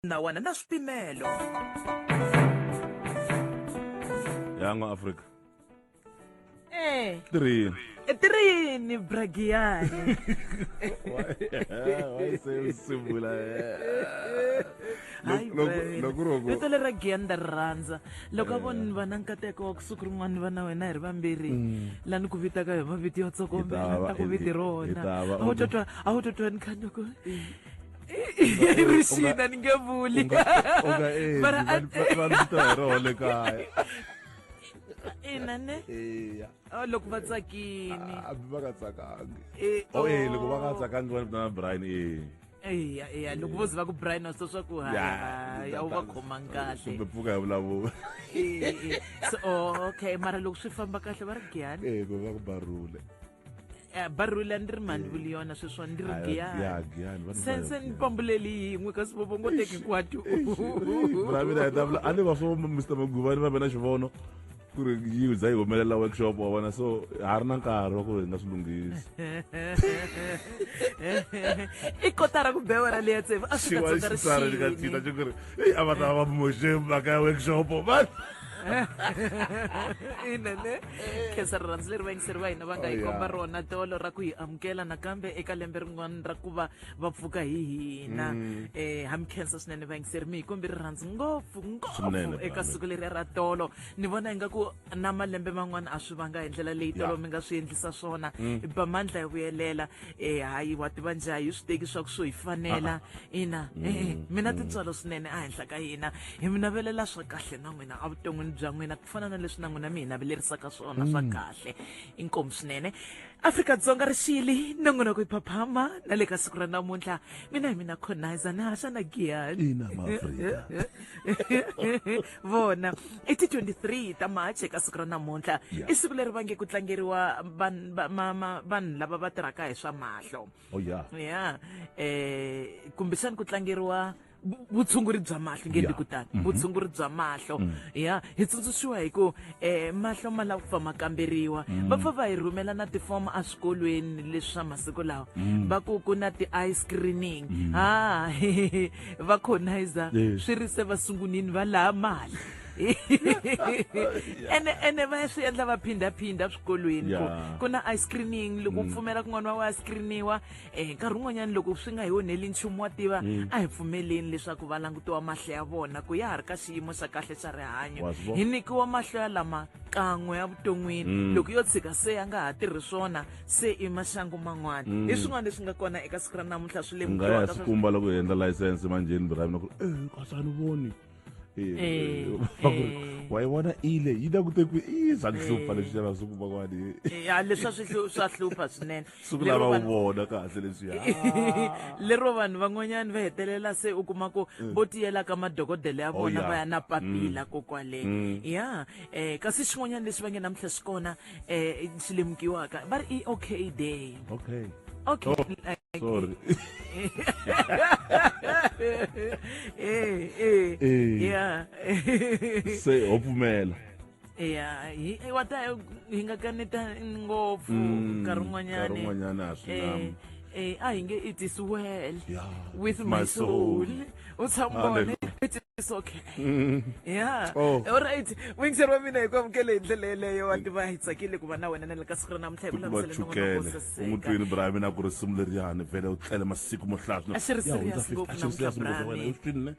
Nawana na swipimelo. Ya n'wa Afrika. Eh. Tirhini. Tirhini Bragiyani. Why se u sungula? Hayi, Loko Brian. loko ro Vito leri ra Giyani nda ri rhandza. Loko a vo ni va na nkateko wa ku siku rin'wana ni va na wena hi ri vambirhi la ni ku vitaka hi mavito yo tsokombela Hi ta va- ni ta ku viti hi rona. ta va A wu totwa a wu totwa ni kha ni ku rixina ni nge vuli u nga endli Mara a- va ni vita hi roho le kaya. Ina ne. Eya. Oh, loko va tsakini. Hambi va nga tsakangi. Eh, Oh, eh, loko va nga oh. tsakangi va ni vitana Brian eh. Eya, eya, loko vo ze va ku Brian wa swi tiva swa ku hayi a wu va khomangi kahle. Kumbe pfuka hi vulavula. Eh, eh. So, oh, okay, mara loko swi famba kahle va ri Giyani. Eh, ku va ku barule. Eh, barule a ni ri mhani vuli yona sweswiwani ni ri Hayi, Giyani. ya, Giyani, va ni Se va se ni Giyani. pambuleli yin'we kasi vo ngo teki hinkwato. Bra mina hi ta vula a ni va swo Mr Maguvani va ve na xivono ku ri yi za yi humelela workshop wa vona so ha ri na nkarhi wa ku hi nga swi lunghisi. I kotara ku bewera leya tsevu a swi Xiwa ka xi tsara ni ka rixini. tshita xi ku ri eyi a va ta va moxe mhaka ya workshop man. Ina ne khensa rirhandzu leri vayingiseri va hina va nga hi Oh, yeah. komba rona tolo ra ku hi amukela nakambe eka lembe rin'wana ra ku va va pfuka hi hina. Ha mi khensa swinene vayingiseri, mi hi kombi rirhandzu ngopfu ngopfu Swinene, eka Brandon. siku leriya ra tolo. Ni vona ingaku na malembe man'wana a swi vanga hi ndlela leyi tolo mi nga swi endlisa swona. Ba mandla hi vuyelela. Hayi wa tiva njhani hi swi teki swa ku swo hi fanela. Ina, mina tintswalo swinene ehenhla ka hina. Hi mi navelela swa kahle na n'wina evuton'wini bya n'wina ku fana na leswi na n'wina mi hi navelerisaka swona swa kahle. Inkomu swinene. Afrika-Dzonga ri xile nongonoko yi phaphama na le ka siku ra namuntlha. Mina hi mina Conizer na haxa na Giyani. Ina maAfrika. Vona i ti 23 ta March eka siku ra namuntlha. I siku leri va nge ku tlangeriwa vanhu lava va tirhaka hi swa mahlo. Oh yeah. Ya, kumbexani ku tlangeriwa vutshunguri bya mahlo nge ndi kutani vutshunguri bya mahlo. Ya, hi tsundzuxiwa hi ku mahlo ma lava ku pfa ma kamberiwa. Va pfa va hi rhumela na tifomo eswikolweni leswi swa masiku lawa. Va ku ku na ti-eye screening. Ha va conizer swi ri se va sungunini va laha mali. Ene ene va ya swi endla va phindhaphindha swikolweni ku ku na eye screening loko u pfumela kun'wana wa screeniwa. Nkarhi wun'wanyana loko swi nga hi onheli nchumu wa tiva a hi pfumeleni leswaku va langutiwa mahlo ya vona ku ya ha ri ka xiyimo xa kahle xa rihanyo. Wa swi vona. Hi nyikiwa mahlo ya lama kan'we evuton'wini, loko yo tshika se ya nga ha tirhi swona se i maxangu man'wana. Hi swin'wana leswi nga kona eka siku ra namuntlha swi Nga ya lemukiwaka swi kumba loko hi endla license manjheni bra mina ku ri kasi a ni voni. Va ku ri, wa yi vona ile yi na ku te kwi i swa ni hlupha leswi xana swi kuma kwani. Ya, leswi swa hlupha swinene. Siku Lero lava u vanhu vona kahle leswiya. Lero vanhu van'wanyana va hetelela se u kuma ku vo tiyela ka madokodela ya Oh, vona yeah. va ya na papila ko kwale. Ya, kasi xin'wanyana lexi va nge namuntlha xi kona xi lemukiwaka va ri i okay day. Okay. Okay. Oh, Like, sorry. Yeah. Se ho pfumela. Ya, hi wa ta hi nga kaneta ngopfu nkarhi wun'wanyana. Nkarhi wun'wanyana a swi na A hi nge it is well Yeah, with my my soul. soul. U tshama vona Hallelujah. it is okay. Yeah. Oh. All right. Muyingiseri wa mina hi ku amukele hi ndlela yeleyo wa tiva hi tsakile ku va na wena na le ka siku ra namuntlha hi Ku va vulavurisele nongonoko wo chukele u saseka. n'wi twini bra mina ku risimu leriyani vhele u tlele masiku mo hlaya swinene. A xi ri Ya hundza serious 50, ngopfu a xi ri serious namuntlha, ngopfu wena, Brami. u swi twini ne?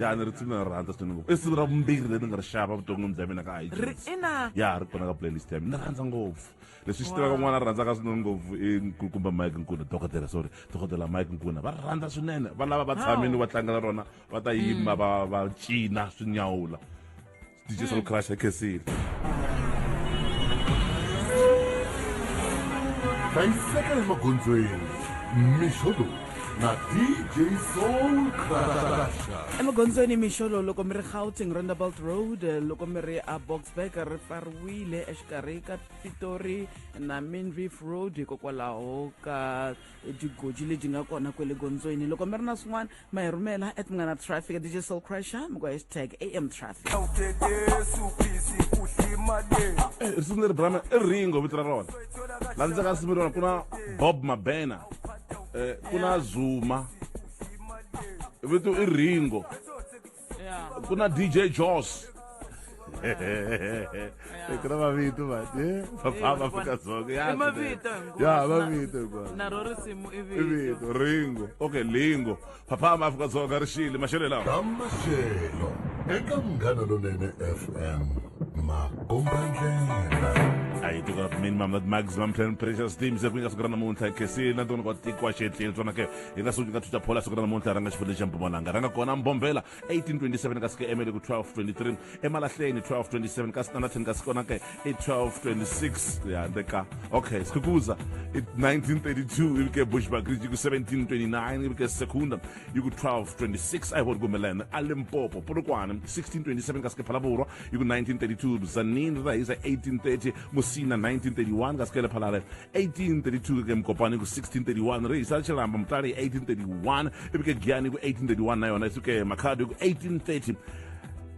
Ya ni risimu leri rhandza swinene ngopfu. I simu ra vumbirhi leri ni nga ri xava vuton'wini bya mina ka Ri iTunes. ina. Ya ri kona ka playlist ya mina. Ni rhandza ngopfu. Leswi xi tivaka n'wana a rhandzaka swinene ngopfu i nkulukumba Mike Nkuna, dokodela, sorry, dokodela Mike Nkuna. Va rhandza swinene. Va lava va tshamini va tlangela rona, va ta yima va va cina swi nyawula. DJ Soul Crush a khensile. Hlayiseka emagondzweni mixo lowu na DJ Soul Crusher. Emagondzweni mixo lowu loko mi ri Gauteng Rondebult Road, loko mi ri a Boksburg ri pfariwile exikarhi ka Pitori na Main Reef Road hikokwalaho ka digoji lebyi nga kona kwele gondzweni. Loko mi ri na swin'wana ma hi rhumela at Munghana Traffic DJ Soul Crusher mi ku hashtag AM Traffic. Risimu leri Brahma i Ringo vito ra rona. La ndzhaku ka risimu rona ku na Bob Mabena, ku na Zuma, vito i Ringo. Ku na DJ Jos. Ku na mavito mani papa Afrika-Dzonga. Ya, I mavito hinkwaswo. Ya, mavito hinkwaswo. Na ro risimu i I vito. Vito Ringo. Okay, Lingo. Papa Afrika-Dzonga ri xile maxelo lawa. Ta maxelo eka Munghana Lonene FM makombandlela. A hi tiko ra minimum not maximum temperature steam se ku nga siku ra namuntlha khesini na tona kwa tiko wa xetleni tsona ke hi nga suki ka thuta phola siku ra namuntlha ranga xifundza xa Mpumalanga ranga kona Mbombela 1827 kasi ke Emele ku 1223 Emalahleni 1227 kasi Standerton kasi kona ke i 1226 ya ndeka okay Skukuza i 1932 ivi ke Bushbuckridge ku 1729 ivi ke Secunda yi ku 1226 a hi voni kumelana a Limpopo Polokwane 1627 kasi ke Phalaborwa yi ku 1932 Tzaneen ri ta hisa 1830 Musina 1931 kasi ke Lephalale 1832 ke Mokopane ku 1631 ri hisa Tshilamba Mutale 1831 ivi ke Giyani ku 1831 na yona ke Makhado ku 1830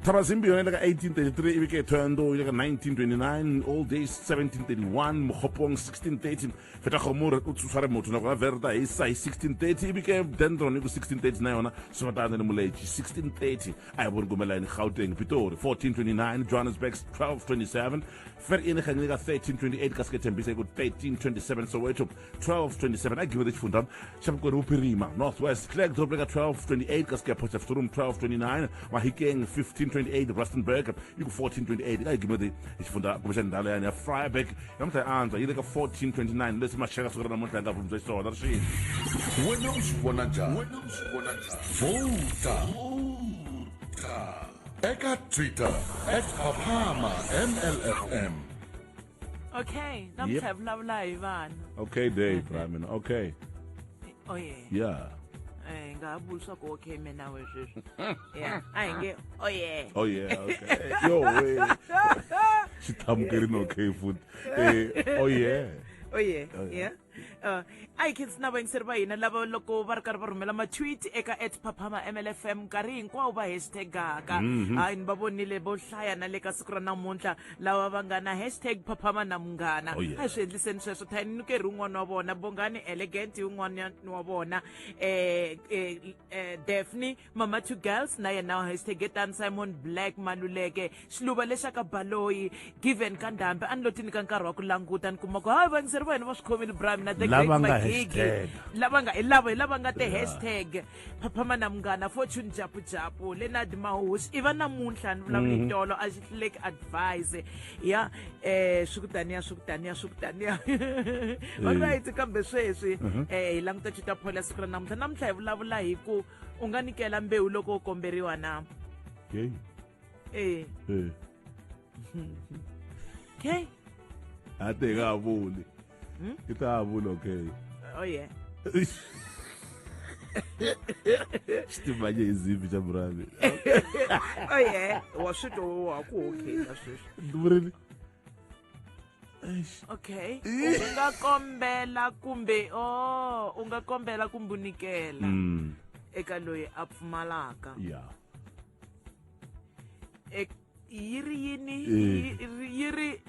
Thabazimbi yona le ka 1833 ivi ke Thohoyandou yi le ka 1929 All Days 1731 Mokgopong 1630 Fetakgomo o tshware motho nako ya Verda hisa hi 1630 ivi ke Dendron yi ku 1630 na yona Swivatana ni Muleji 1630 a hi voni kumelayini Gauteng Pitori 1429 Johannesburg 1227 Vereeniging yi ka 1328 kasi ke Tembisa yi ku 1327 Soweto 1227 a gimete xifundza xa Vukoni Vuphirima North West Klerksdorp le ka 1228 kasi ke Potchefstroom 1229 Mahikeng 1528 Rustenburg yi ku 1428 a gimete xifundza kumbexani ndhawu leyani ya Vryburg namuntlha yi antswa yi le ka 1429 leswi maxaka siku ra namuntlha yi nga vumbiwa xiswona ri xini. Wena u swi vona njhani? Vhota eka Twitter at Phaphama MLFM. Okay, namuntlha hi vulavula hi vana. Okay day, bra mina. Okay. Oh yeah. Yeah. Eh, hi nga ha vuli swa ku okay me nawe sweswi. Yeah, a hi nge oh yeah. Oh yeah, okay. Yo way. Xithamukeri okay futhi. Eh, oh yeah. Oh yeah, Oh, yeah. yeah. A hi khensi na vayingiseri va hina lava loko va ri karhi va rhumela ma-tweet eka at Phaphama MLFM nkarhi hinkwawo va hashtagaka. Hayi, ni va vonile vo hlaya na le ka siku ra namuntlha lava va nga na hashtag Phaphama na Munghana. Oh, yeah. A hi swi endliseni sweswo. Thani Nukerhi wun'wana wa vona, Bongani Elegant wun'wana wa vona, Daphne Mama Two Girls na yena hashtag tani, Simon Black Maluleke Xiluva lexa ka Baloyi Given ka Ndhambi. A ni lo ti nyika nkarhi wa ku languta ni kuma ku hayi, vayingiseri va hina va swi khomile bra mina the Lava great nga Magigi. hashtag. Lava nga hi lava hi lava nga te hashtag Phaphama na Munghana, Fortune Japujapu, Leonard Mahosi i va namuntlha ni vulavula hi tolo a xi hluleki advice ya swi ku taniya swi ku taniya swi ku taniya. Alright, kambe sweswi hi languta Twitter poll ya siku ra namuntlha. Namuntlha hi vulavula hi ku u nga nyikela mbewu loko u komberiwa na. Okay. Eh. Eh. Okay. A te nga vuli. I ta vula okay. Oh yeah. Xitimanye hi zipi xa brami. Oh yeah, wa swi twa wa ku okay na sweswi. Vurini. Okay, u nga kombela kumbe oh u nga kombela kumbe u nyikela eka loyi a pfumalaka. Yeah. Yi ri yini? Eh. Yi ri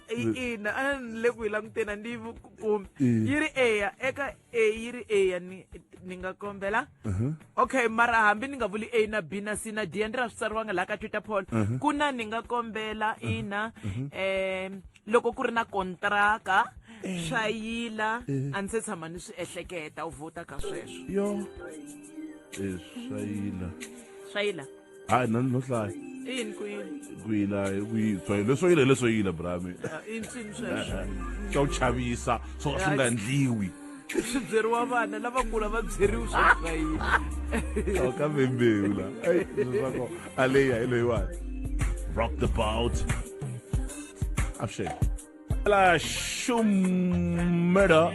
ina, a ni le ku yi languteni a ni yi kumi. Eh. Yi ri eya eka e yi ri eya ni nga kombela. Okay, mara hambi ni nga vuli A na B na C na D, a ndi ra swi tsariwanga laha ka Twitter poll ku na ni nga kombela ina loko ku ri na kontraka swa yila. A ni se tshama ni swi ehleketa u vhota ka sweswo. Yo. Eh, swa yila. Swa yila. Hayi, na no hlaya. I yini ku yini? Ku yila ku yi swa leswo yila leswo yila brami. Ah, i ncini sweswo? Swa ku chavisa swo ka swi nga endliwi. Swi byeriwa vana lavakulu, a va byeriwi swa swa yini. Awu kambe mbewu la. Ey, leswaku aleya hi leyiwani. Rock the boat. Avuxeni. Bela Shumeda.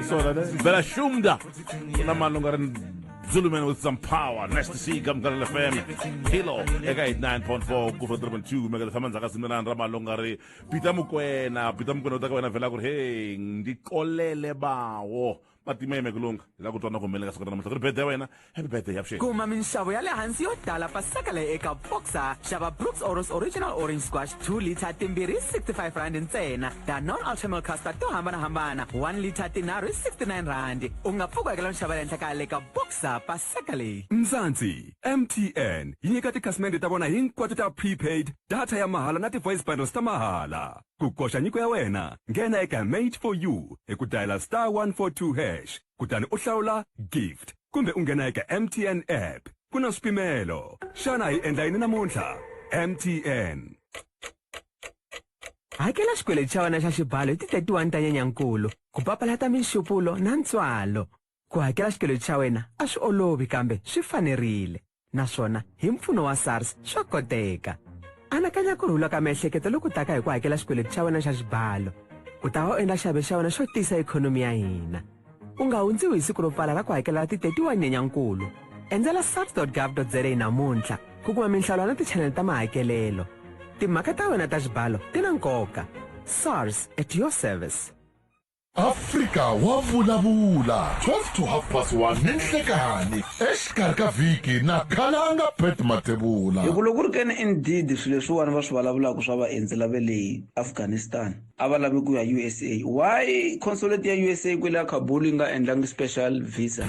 Sona ne? Bela Shumda. Kuna malunga ri Zulu man with some power. Nice to see you, Munghana FM. Hilo, eka 89.4 ku 3.2 mega tshama ndzhaku ka simirani ra malunga ri Peter Mukwena. Peter Mukwena u ta ka wena vhela ku ri hey, ndikolele bawo. Fatima Yemekulunga hi lava ku twa na ku humelela ka siku ra namuntlha ku ri birthday ya wena. Happy birthday ya vuxeni. Kuma minxavo ya le hansi yo tala paseka leyi eka Boxer. Xava Brooks Oros Original Orange Squash 2 litre timbirhi hi 65 rand ntsena. Danone Ultimilk Custard to hambanahambana 1 litre tinharhu hi 69 rand. U nga pfuki u hakela minxavo ya le henhla ka le ka Boxer paseka leyi. Mzansi, MTN yi nyika tikhasimende ta vona hinkwato ta prepaid data ya mahala na ti-voice bundles ta mahala. Ku koxa nyiko ya wena, nghena eka Made for You hi ku dayila *142# kutani u hlawula Gift kumbe u nghena eka MTN app. Ku na swipimelo. Xana hi endla yini namuntlha? MTN. Hakela xikweleti xa wena xa xibalo hi ti 31 ta Nyenyankulu ku papalata minxupulo na ntswalo. Ku hakela xikweleti xa wena a swi olovi kambe swi fanerile, naswona hi mpfuno wa SARS swa koteka. Anakanya ku rhula ka miehleketo loku taka hi ku hakela xikweleti xa wena xa xibalo. U ta va u endla xiave xa wena xo tiyisa ikhonomi ya hina. U nga hundziwi hi siku ro pfala ra ku hakela ra ti 31 Nyenyankulu. Endzela sars.gov.za namuntlha ku kuma minhlawulo na tichanele ta mahakelelo. Timhaka ta wena ta xibalo ti na nkoka. SARS at your service. Afrika wa vulavula 12 to half past 1 ninhlekani exikarhi ka vhiki na Khalanga Pat Mathebula. Hi ku loko ku ri keni indeed swilo leswiwani va swi vulavulaka swa vaendzi lava le Afghanistan a va lavi ku ya USA why consulate ya USA kwele a Kabul yi nga endlangi special visa?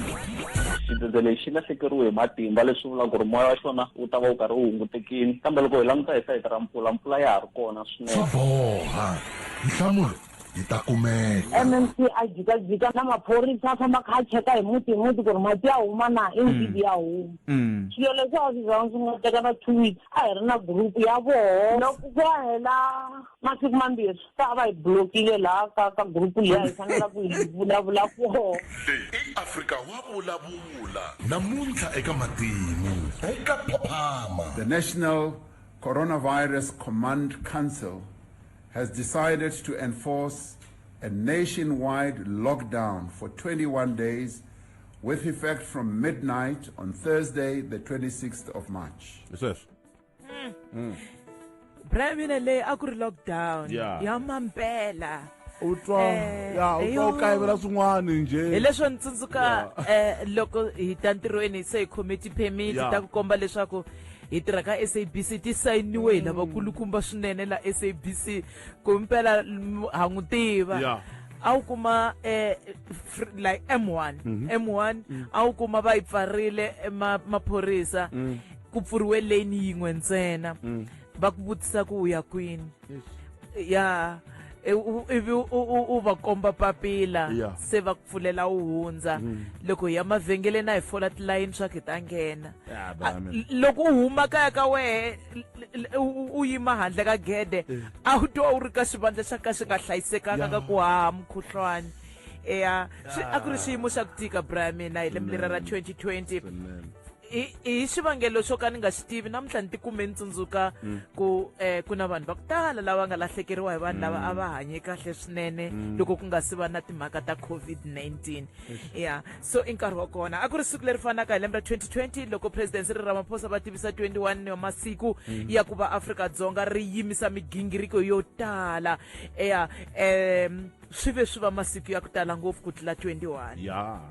Xidzedze lexi xi lahlekeriwe hi matimba leswi vulaka ku ri moya wa xona wu ta va wu karhi wu hungutekile kambe loko hi languta hi sayiti ra mpfula mpfula ya ha ri kona swinene. Swa boha. Nhlamulo yi ta kumeka. MMC a jikajika na maphorisa a famba a kha a cheka hi muti hi muti ku ri mati ya huma na indeed ya huma. Swilo leswi a swi zanga swi nga teka na 2 weeks a hi ri na group ya voho loko ku ya hela masiku mambirhi se a va hi blockile laha ka group liya hi fanela ku hi vulavula koho. Leyi i Afrika wa vulavula namuntlha eka matimu eka Phaphama. The National Coronavirus Command Council has decided to enforce a nationwide lockdown for 21 days with effect from midnight on Thursday, the 26th of March. Hi sweswo. Brian mina leyi a ku ri lockdown Yeah. ya mampela. U twa ya u twa u kayivela swin'wana njhe. Hi leswo ni tsundzuka loko hi ta ntirhweni se hi khome ti-permit ta ku komba leswaku hi tirha ka SABC ti sayiniwe hi lavakulukumba swinene la SABC ku mpela ha n'wi tiva. A wu kuma like M1 M1 a wu kuma va yi pfarile maphorisa ku pfuriwe lane yin'we ntsena va ku vutisa ku u ya kwini ya ivi u va komba papila se va ku pfulela u hundza. Loko hi ya mavhengeleni a hi fola tilayini swa ku hi ta nghena. Ya, bra mina. Loko u huma kaya ka wehe u yima handle ka gede a wu twa u ri ka xivandla xa ka xi nga hlayisekanga ka ku haha mukhuhlwani. Ya a ku ri xiyimo xa ku tika bra mina hi lembe lera ra 2020. Hi xivangelo xo ka ni nga xi tivi namuntlha ni tikume ni tsundzuka ku ku na vanhu va ku tala lava nga lahlekeriwa hi vanhu lava a va hanye kahle swinene loko ku nga si va na timhaka ta COVID-19. Ya so i nkarhi wa kona a ku ri siku leri fanaka hi lembe ra 2020 loko President Cyril Ramaphosa va tivisa 21 wa masiku ya ku va Afrika-Dzonga ri yimisa migingiriko yo tala. Ya swi ve swi va masiku ya ku tala ngopfu ku tlula 21. Ya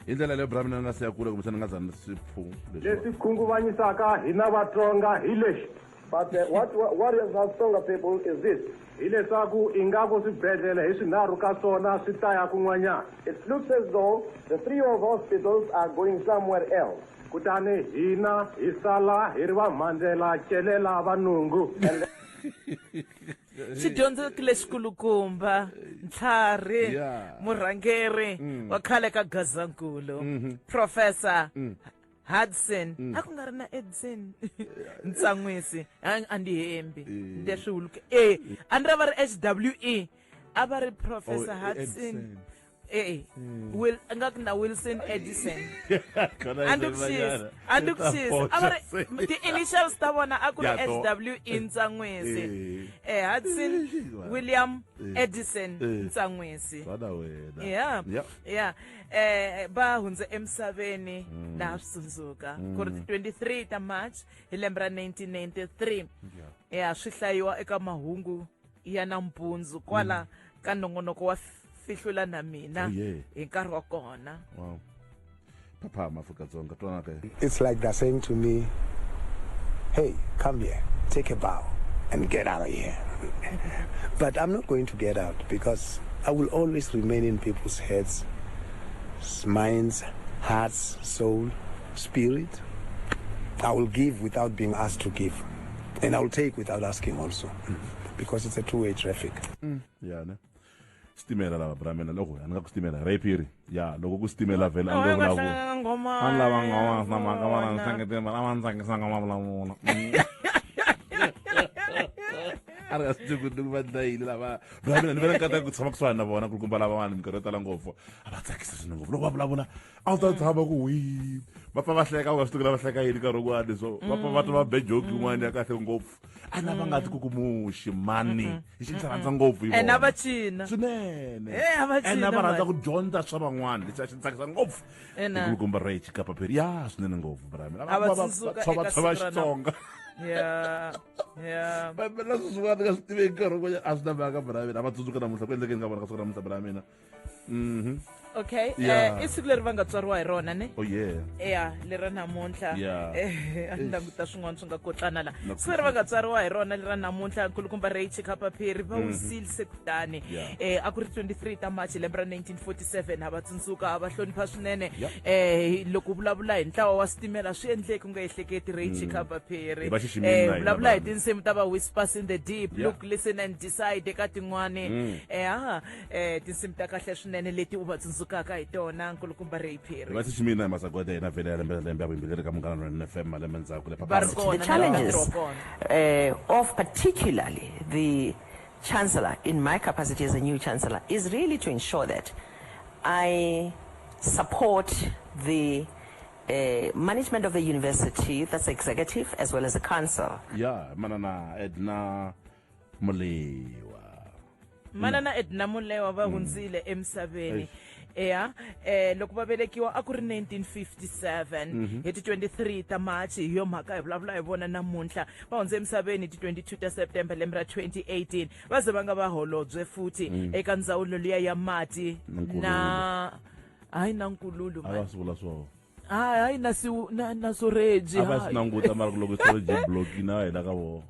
hi ndlela leyo bra mina ni nga se ya kule kumbexana ni nga za ni swi phu Leswi khunguvanyisaka hina Vatsonga hi lexi. But what worries us Tsonga people is this. Hileswaku ingaku swibedhlele hi swinharhu ka swona swi ta ya kun'wanyana. It looks as though the three of hospitals are going somewhere else. Kutani hina hi sala hi ri vamhandzela celela vanungu. Xidyondzeki lexikulukumba ntlhari murhangeri wa khale ka Gazankulu Professor Hudson a ku nga ri na Edson Ntsan'wisi a ndi hembi nde swi huluke e a ni ra va ri HWE a va ri Professor Oh, Hudson Edson. e Will nga ku na Wilson Edison. Khona A ndi ku xisa a ndi ku xisa a va ri ti-initials ta vona a ku ri Ya, to. HWE Ntsan'wisi Hudson William Edison Ntsan'wisi. Twana wena. Yeah. Yeah. Yeah, va hundze emisaveni laha swi tsundzuka ku ri ti 23 ta March hi lembe ra 1993. Ya swi hlayiwa eka mahungu ya nampundzu kwala ka nongonoko wa fihlula na mina Oh, yeah. hi nkarhi wa kona Wow. Phaphama Afrika-Dzonga twana ke. It's like they're saying to me, hey, come here, take a bow, and get out of here. But I'm not going to get out because I will always remain in people's heads, minds, hearts, soul, spirit. I will give without being asked to give. And I will take without asking also. Because it's a two-way traffic. Ya ne. Stimela lava bra mina loko a ni nga ku stimela rapieri. Ya loko ku stimela vhele a ni vulavula. Ngoma. A ni lava ngoma na mhaka va na hlangete a va ni tsakisa nga mavulavula. A ri nga swi tivi ku va dlayile lava bra mina ni vele nkateka ku tshama kusuhani na vona kulukumba lavawani minkarhi yo tala ngopfu a va tsakisa swinene ngopfu loko va vulavula a wu ta tshama ku wi va pfa va hleka u nga swi tivi ku va hleka yini nkarhi wun'wani so va pfa va twa va be joke yin'wana ya kahle ngopfu a na va nga ti kukumuxi mani hi xi ndzi rhandza ngopfu hi ene a vona va cina swinene Eh, a va ene cina va rhandza mani. ku dyondza swa van'wana leswi a xi ndzi tsakisa ngopfu Ena. ikulukumba ray chikapapheri ya swinene ngopfu brami A va tsundzuka tshova eka tshova siku ra xitsonga ya ya na sweswi swin'wana ni nga swi tiveki nkarhi wun'wanyana a swi na mhaka bra mina a va tsundzuka namuntlha ku endlekeni ka vona ka siku ra namuntlha bra mina okay Yeah. i siku leri va nga tswariwa hi rona ne oh yeah ya lera namuntlha Yeah. A ni languta swin'wana swi nga kotlana la Na siku leri va nga tswariwa hi rona lera namuntlha nkulukumba ray chikapapheri va wisile se kutani Yeah. A ku ri 23 ta march hi lembe ra 1947 ha va tsundzuka ha va hlonipha swinene Yeah. Loko u vulavula hi ntlawa wa switimela swi endleki u nga ehleketi ray chikapapheri Hi va xiximile na hina vulavula hi vanhu. tinsimu ta va whispers in the deep Yeah. look listen and decide eka tin'wani tinsimu ta kahle swinene leti u va tsundzukaka hi tona nkulukumba ray hi phiri va xiximile na hi masagwadi ya hina vhele ya lembe na lembe ya vuyimbeleri ka munghana lonene fm malembe ndzhaku le Va ri Phaphama. kona The na challenges ntirho wa kona. of particularly the chancellor, in my capacity as a new chancellor, is really to ensure that I support the management of the university, that's executive, as well as the council. Ya manana edna mulewa Manana edna mulewa va hundzile emisaveni ya loko va velekiwa a ku ri 1957 hi ti 23 ta march hi yo mhaka hi vulavula hi vona namuntlha va hundze emisaveni hi ti 22 ta september lembe ra 2018 va ze va nga va holobye futhi eka ndzawulo liya ya mati Na nkululo. na hayi na nkululo a va swi vula swona hayi hayi na si na soreji a va swi languta mara ku loko storage yi block na hina ka vona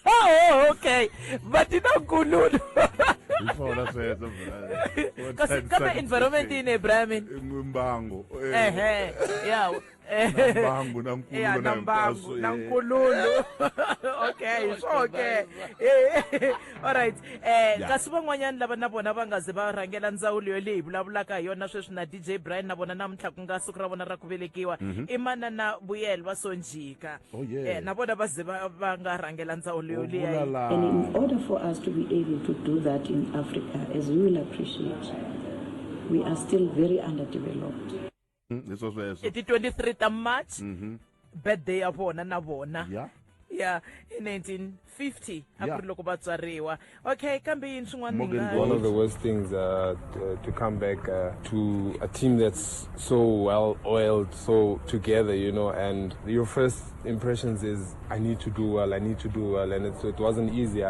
oh okay va ti na nkululo hi swona sweswo bra. kasi kambe environment yini Ibrahim mbango ehe ya Na mbangu, na nkululo, ya na na mbangu hinkwaswo, na eh. nkululo okay swo ke alright Ya. kasi van'wanyana lava na vona va nga ze va rhangela ndzawulo yoleyi hi vulavulaka hi yona sweswi na DJ Brian na vona namuntlha ku nga siku ra vona ra ku velekiwa i manana Vuyelwa Sonjika Oh, yeah. Na vona va ze va nga rhangela ndzawulo U yoleyi vula la. And in order for us to be able to do that in Africa, as you will appreciate, we are still very underdeveloped. Hi swo sweswo i ti 23 ta March birthday ya vona na vona ya ya hi 1950 a ku Yeah. ri loko va tswariwa okay kambe yini swin'wana ni Morgan nga One of the worst things to come back to a team that's so well oiled, so together, you know, and your first impressions is, I need to do well, I need to do well, and it wasn't easy.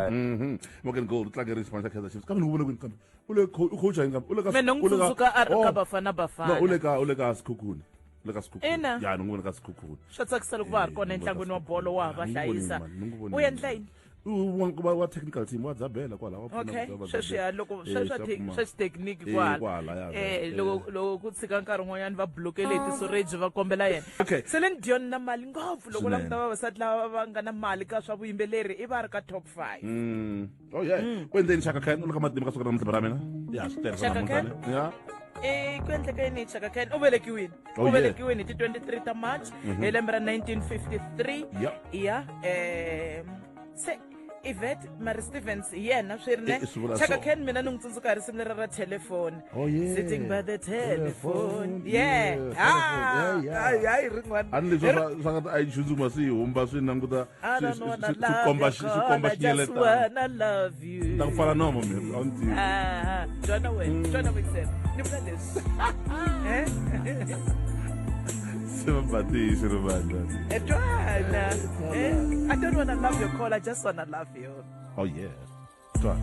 Morgan Gold u tlangeri xipano xa Kaizer Chiefs kambe ni ku vone kwini kambe u le u coacha yini kambe u le ka mina ni n'wi u le ka- tsundzuka a ri Oh. ka Bafana No, u le Bafana ka u le ka Sekhukhune u le ka Sekhukhune Ina. ya ni n'wi vone ka Sekhukhune swa tsakisa loko va ha ri kona Eh, ni entlangwini wa bolo wa ha va Ni n'wi vonile, hlayisa man, ni n'wi vonile. u endla yini U wa technical team wa dzabela kwala wa pfuna okay ku dzaba- sweswiya loko Eh, sweswa swa pfuma. swa xithekiniki Eh, kwala kwala, ya, eh. loko ku tshika nkarhi wun'wanyana va blokele hi tisoreji va kombela yena Okay. Celine Dion na mali ngopfu loko Swinene. languta vavasati lava va nga na mali ka swa vuyimbeleri i va ri ka top 5 Oh yeah ku endleni Chaka Khan u le ka matimu ka siku ra namuntlha ra mina ya swi tele swa Chaka namuntlha Khan? ne ya I ku endleka yini hi Chaka Khan u velekiwini Oh, u yeah. velekiwini hi ti 23 ta March hi lembe ra 1953 Yeah. ya se Yvette Marie Stevens hi yena swi ri ne I swi vula Chaka so. Khan mina ni n'wi tsundzuka hi risimu leri ra telephone Oh, yeah. sitting by the telephone Telephone, yeah yeah, Ah, telephone, yeah, yeah. hayi hayi rin'wana a ni leswi swa nga ti-iTunes kuma swi humba swi languta I swi don't wanna swi love komba your swi komba call, I just xinyeletana wanna love you. ta ku pfala nomo mi a wu ni tivi Ah, twana wena, twana wena, ni vula leswi. Eh? se va batisi ri vandla Twana. Eh? I don't wanna love your call, I just wanna love you. oh yeah twa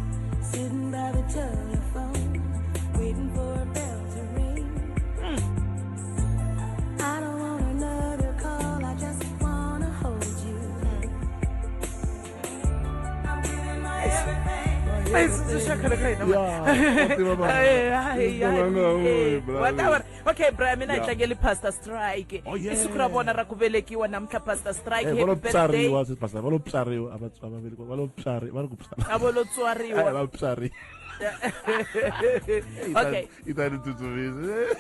Sitting by the telephone, Waiting for a bell to ring. I don't want another call, I just wanna hold you. I'm giving my everything. Ai, tsundzuxa khale ka hina man. Okay Brian, mina hi tlangeli Pastor Strike. Oh, yeah. I siku ra vona ra ku velekiwa namuntlha Pastor Strike. Eh, va lo Happy birthday. psariwa sweswi, Pastor, va lo psariwa a va a va velekiwa va lo psari va ri ku psari A vo lo Eh, tswariwa. va psari Okay. i ta ni tsutsumisa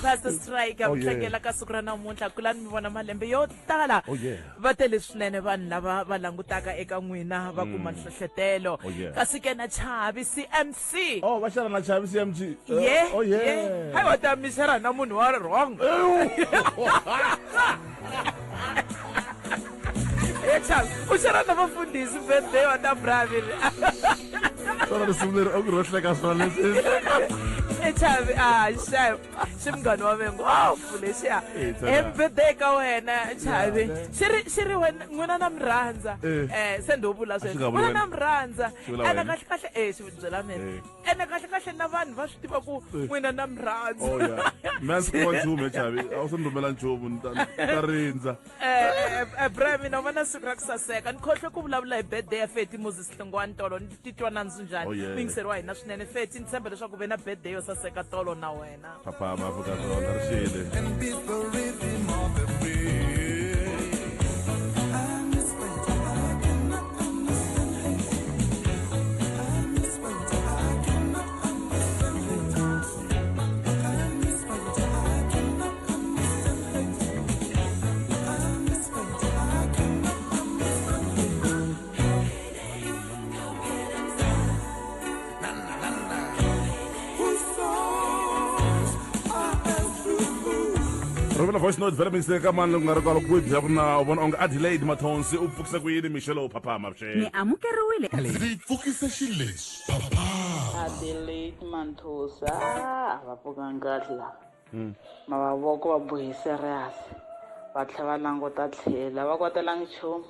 Pastor Strike a Oh, mi yeah. tlangela ka siku ra namuntlha kulani mi vona malembe yo tala. Oh, yeah. Va tele swinene vanhu lava va langutaka eka n'wina va kuma nhlohletelo. Oh, yeah. Kasi ke na Chavi CMC. Oh, va xana na Chavi CMC. Ye. Oh yeah. Hayi wa ta mi xera na munhu wa wrong. Eh, Chavi, u xera na vafundhisi birthday wa ta Bravin. Swona risimu leri onge ro hleka swona leswi. Eh, Chavi, ah, xem. Xi munghana wa mina ngopfu lexiya. Eh, tsana. Happy birthday ka wena, Chavi. Xi ri xi ri wena n'wina na mi rhandza. Eh. Eh, se ndo vula A xi sweswo. nga vuli N'wina wena. na mi rhandza. Xi vula Ene wena. kahle kahle eh xi byela mina. Eh. Ene kahle kahle na vanhu va swi tiva ku n'wina na mi rhandza. Oh yeah. Mina ndzi kuma nchumu he Chavi. A wu se ni rhumela nchumu ni ta ni ta rindza. Bra mina u va na siku ra ku saseka ni khohlwe ku vulavula hi birthday ya Feti Moses Hlongwane tolo ni titwa nandzu njhani Oh, yeah. muyingiseri wa hina swinene Feti ni tshemba leswaku u ve na birthday yo saseka tolo na wena Phaphama Afrika-Dzonga ri xile. Rhumela voice note vhele mingisele ka mani loko nga ri kwalo ku bya ku na u vona onge Adelaide Mathonsi u pfukisa ku yini mixelo phaphama Mi vuxeni. amukeriwile. Ndzi pfukise xileswi. Adelaide Manthosa a va pfukangi kahle lava mavavoko va bohe serious va tlhela va languta tlhela va kwatelangi nchumu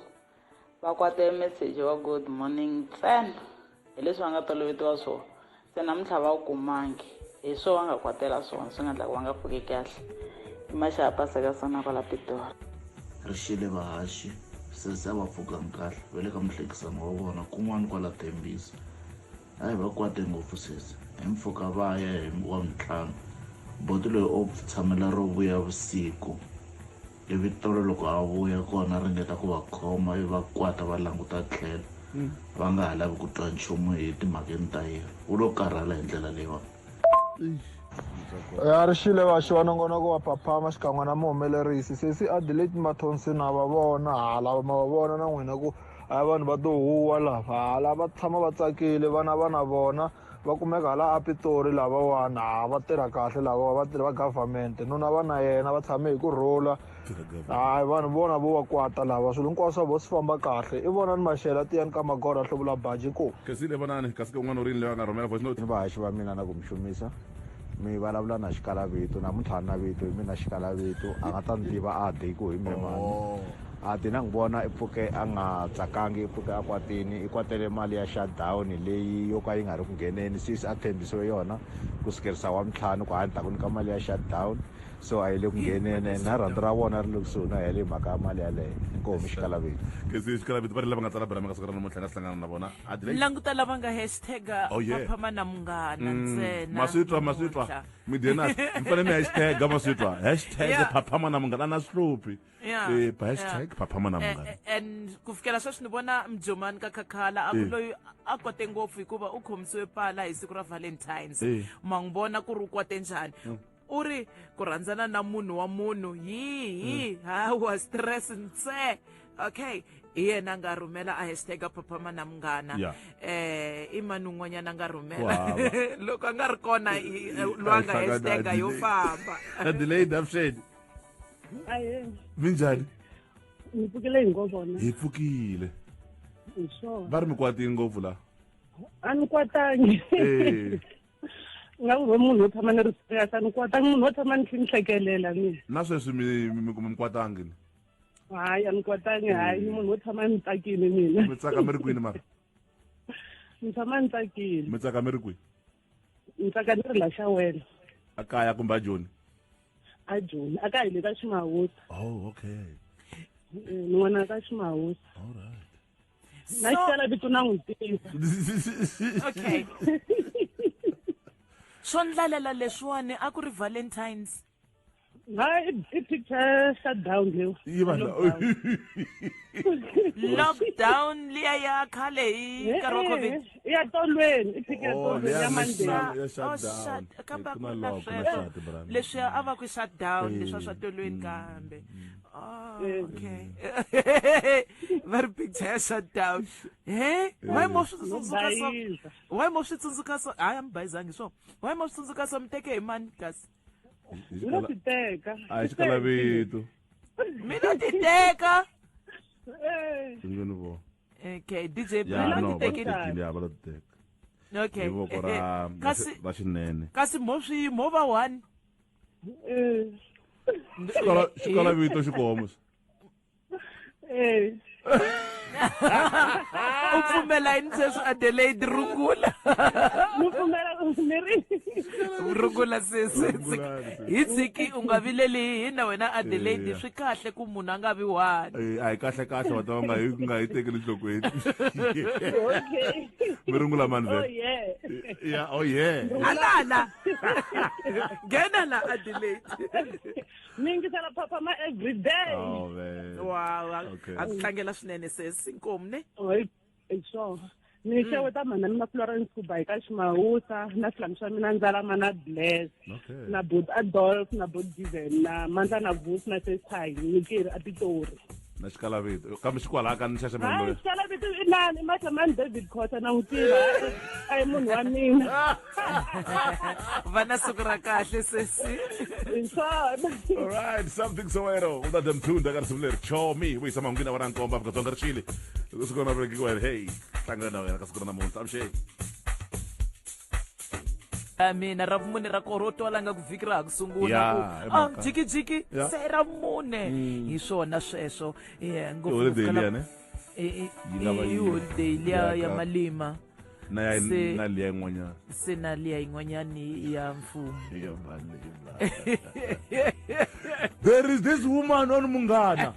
va kwate meseji wa good morning ntsena hi leswi va nga tolovetiwa swona se namuntlha va wu kumangi hi swo va nga kwatela swona swi nga endla ku va nga pfuki kahle i maxaka paseka sona kwala Pitori. Ri xile vahaxi sesi a va pfukangi kahle va le ka muhlekisano wa vona kun'wana kwala Tembisa a hi va kwate ngopfu sesi hi mpfhuka va ya hi Wavuntlhanu boti loyi o tshamela ro vuya vusiku ivi tolo loko a vuya kona a ringeta ku va khoma ivi va kwata va languta tlhelo va nga ha lavi ku twa nchumu hi timhakeni ta yena wu lo karhala hi ndlela leyiwani. Ya ri xile vaxi wa nongonoko wa phaphama xikan'we na muhumelerisi sesi Adelaide Mathonsi na va vona hala ma va vona na n'wina ku a vanhu va to huwa lava hala va tshama va tsakile vana va na vona va kumeka hala a Pitori lavawani ha va tirha kahle lava va tirha va government nuna va na yena va tshame hi ku rhula hayi vanhu vona vo va kwata lava swilo hinkwaswo swa vona swi famba kahle i vona ni maxela tiyani ka magora hluvula baji ku Kesile vonani kasi ke un'wana u rini loyi a nga rhumela voice note. Ni vahaxi va mina na ku mi xumisa mi vulavula na xikalavito namuntlha a na vito hi mina xikalavito a nga ta ni tiva a de ku hi me mani a ti na n'wi vona i pfuke a nga tsakangi i pfuke a kwatini i kwatele mali ya shutdown leyi yo ka yi nga ri ku ngheneni sisi a tshembisiwe yona ku sukerisa wa ntlhanu ku a ni ta ku nyika mali ya shutdown so a yi le ku ngheneni na rhandzu ra vona ri le kusuhi no hela hi mhaka ya mali yaleyo inkomu xikalavito Kesile xikalavito va ri lava nga tsala Bra ka siku ra namuntlha nga si hlangana na vona Adelaide. languta lava nga hashtaga Oh, yeah. phaphama na munghana ntsena Maswitwa maswitwa namuntlha. mi dena mi fanele mi hashtag maswitwa hashtag Yeah. phaphama na munghana na swi hluphi Yeah, eh pa hashtag yeah. phaphama na munghana And ku fikela sweswi ni vona mjomani ka khakhala a ku Eh. loyi a kwate ngopfu hikuva u khomisiwe pala hi siku ra Valentine's Eh. ma n'wi vona ku ri u kwate njhani u ri ku rhandzana na munhu wa munhu yihi hawa stress ntse okay hi yena a nga rhumela a hashtag phaphama na munghana Yeah. i mani un'wanyana a nga rhumela Ku hava. loko a nga ri kona loyi a nga hashtag yo famba Adelaide avuxeni Ahee, minjhani ni pfukile hi ngo vona hi pfukile hi swona va ri mi kwatini ngopfu la a ni kwatangi Eh. nga ku ve munhu wo tshama ni ri serious a ni kwatangi munhu wo tshama ni tlhe ni hlekelela mina na sweswi mi kwatangi ni hayi a ni kwatangi hayi ni munhu wo tshama ni tsakile mina mi tsaka mi ri kwini mara ni tshama ni tsakile mi tsaka mi ri kwihi Ni tsaka ni ri la xa wena. A kaya kumbe a Joni? A Joni, a ka hi le ka Ximawusa. Oh, okay. Ni n'wana ka Ximawusa. All right. Na xitala vito na n'wi tiva. Okay. Swo ndlalela leswiwani a ku ri Valentine's. Hayi, i picture shutdown leyo. Yi va Lockdown liya ya khale hi nkarhi wa COVID. Ya tolweni, i picture ya Oh, tolweni liya ya Monday. national- ya Oh, shutdown. shut- kambe a Ku ku na ri na lock, ku na sweswo. shut, brother. Leswiya a va ku shutdown Eh. leswiya swa tolweni kambe. Oh, okay. Va ri picture ya shutdown. He? Why mo swi tsundzuka so? Bayiza. Why mo swi tsundzuka so? Hayi a mi bayizangi swo. Why mo swi tsundzuka so mi teke hi mani kasi? Ni lo ti teka. A hi xikalavito. Mi lo ti teka. Eh. Ni vo. Okay, DJ Ya, mi lo no, ti va tekile. tekile, ya, va lo ti teka. Okay. Hi voko ra Kasi ra xinene. kasi mo swi mo va one. Eh. Xikalavito xikomo. Eh. U pfumela yini sweswi Adelaide rungula? Ni pfumela ni ri. Rungula sesi. Hi tshiki u nga vileli hi na wena Adelaide Yeah. swi kahle ku munhu a nga vi one. Eh, a hi kahle kahle va ta va nga hi nga hi tekeli enhlokweni. Okay. Mi rungula mani Oh vhele? yeah. Yeah, oh yeah. Alala. Nghena la Adelaide. Ni yingisela Phaphama every day. Oh man. Wow, Okay. a ku tlangela swinene sesi inkomu ne. Hayi, hi swona. Ni xeweta mhana mina Florence Kuba ka Ximawusa na swilamu swa mina Ndzalama na Bless. Okay. Na Bot Adolf na Bot Diven na Mandla na Vusi na Sesai Nikiri a Pitori. Na xikalavito. Kambe xikwalaha ka ni xaxamelo Hayi loyi. xikala vito i nani i Mahlamani David Khota na n'wi tiva. A hi munhu wa mina. Va na siku ra kahle sesi. Hi swona. All right, something Soweto. U ta mthunda ka risimu leri Chomi vuyisa mahungu na ra nkombo Afrika Dzonga ri xile. Loko siku ra veki hey, hlangana na wena ka siku ra namuntlha. Avuxeni. Ya mina ra vumune ra koro u twala nga ku vhiki ra ha ku sungula Ya, ku i ah mhaka. jikijiki Ya. se ra mune hi swona sweswo Yeah, I ngopfu holiday ngopfu ka la- liya ne? Yi nga va I yi- holiday liya ya ya ka- malima Na ya Se- na liya yin'wanyana. se na liya yin'wanyani ya mfumo Ya malima. There is this woman on Mungana.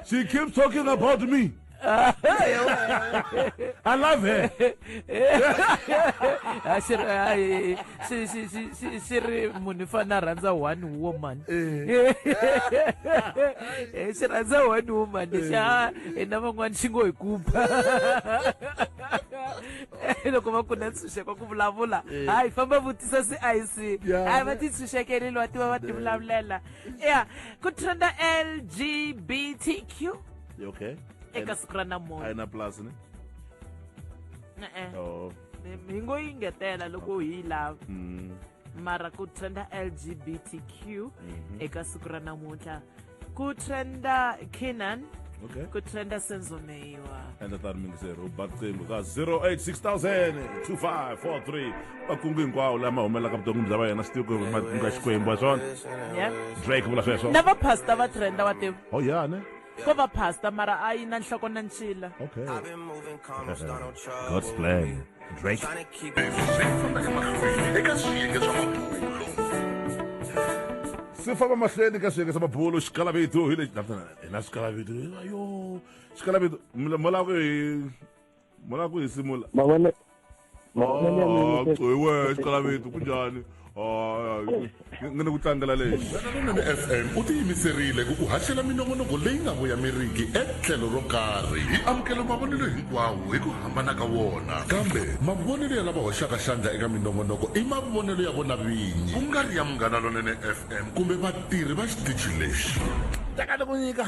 She keeps talking about me. I love her. Ah, xi ri hayi, xi xi xi xi xi ri munhu i fanele a rhandza one woman. Eh, xi rhandza one woman lexi a hina van'wana xi ngo hi kupa. Loko va ku na ntshunxeko ku vulavula, hayi famba vutisa CIC. Yeah. Hayi va ti tshunxekerile wa tiva va ti vulavulela. Ya, ku trenda LGBTQ Okay. eka siku ra namuntlha. A yi na plus ne? E-e. Oh. Hi ngo yi ngetela loko hi yi lava. Mara ku trenda LGBTQ eka siku ra namuntlha. Ku trenda Kenan. Okay. Ku trenda Senzo Meyiwa. Endla tani mingiseri u ba riqingho ka 086 2543 makungu hinkwawo lama humelelaka vuton'wini bya va yena swi tivi ku makungu ya Xikwembu wa swona. Yeah. Drake vula sweswo. Na va pastor va trenda wa tiva. Oh yeah ne? Ko va pastor mara a yi na nhloko na ncila. Okay. God's plan. Drake. Eka swiyenge swa mabulo. Swi famba mahlweni ka swiyenge swa mabulo xikalavito hi lexi hi na xikalavito ayo xikalavito mo lava ku hi mo lava ku hi simula. Mavone mavonelo ya mina Ah, hi wehe xikalavito kunjhani? Ah, ngi ni ku tlangela lexi. Munghana Lonene FM u tiyimiserile ku ku haxela minongonoko leyi nga voyameriki etlhelo ro karhi. Hi amukela mavonelo hinkwawo hi ku hambana ka wona. Kambe mavonelo ya lava hoxaka xandla eka minongonoko i mavonelo ya vona vinyi, ku nga ri ya Munghana Lonene FM kumbe vatirhi va xitichi lexi. Teka ni ku nyika.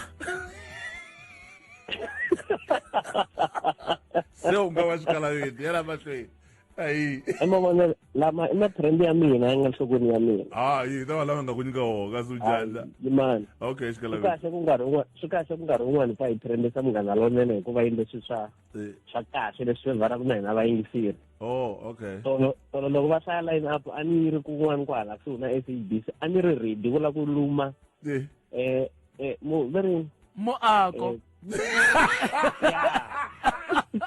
Se u nga va xikalavito ya la mahlweni. Ayi. I mavonelo lama i matrend ya mina ya nga nhlokweni ya mina. Hayi, ta va lava nga ku nyika wona kasi u njhani? Yimani. Okay, Swi xikalavito. kahle ku nkarhi wun'wana swi kahle ku nkarhi wun'wani fa hi trendisa Munghana Lonene hikuva yini leswi swa swa kahle leswi fevharaka na hina vayingiseri. Oh, okay. Tolo tolo loko va hlaya line up a ni ri kun'wana kwahala kusuhi na SABC a ni ri ready ku lava ku luma eh mo va ri Muako.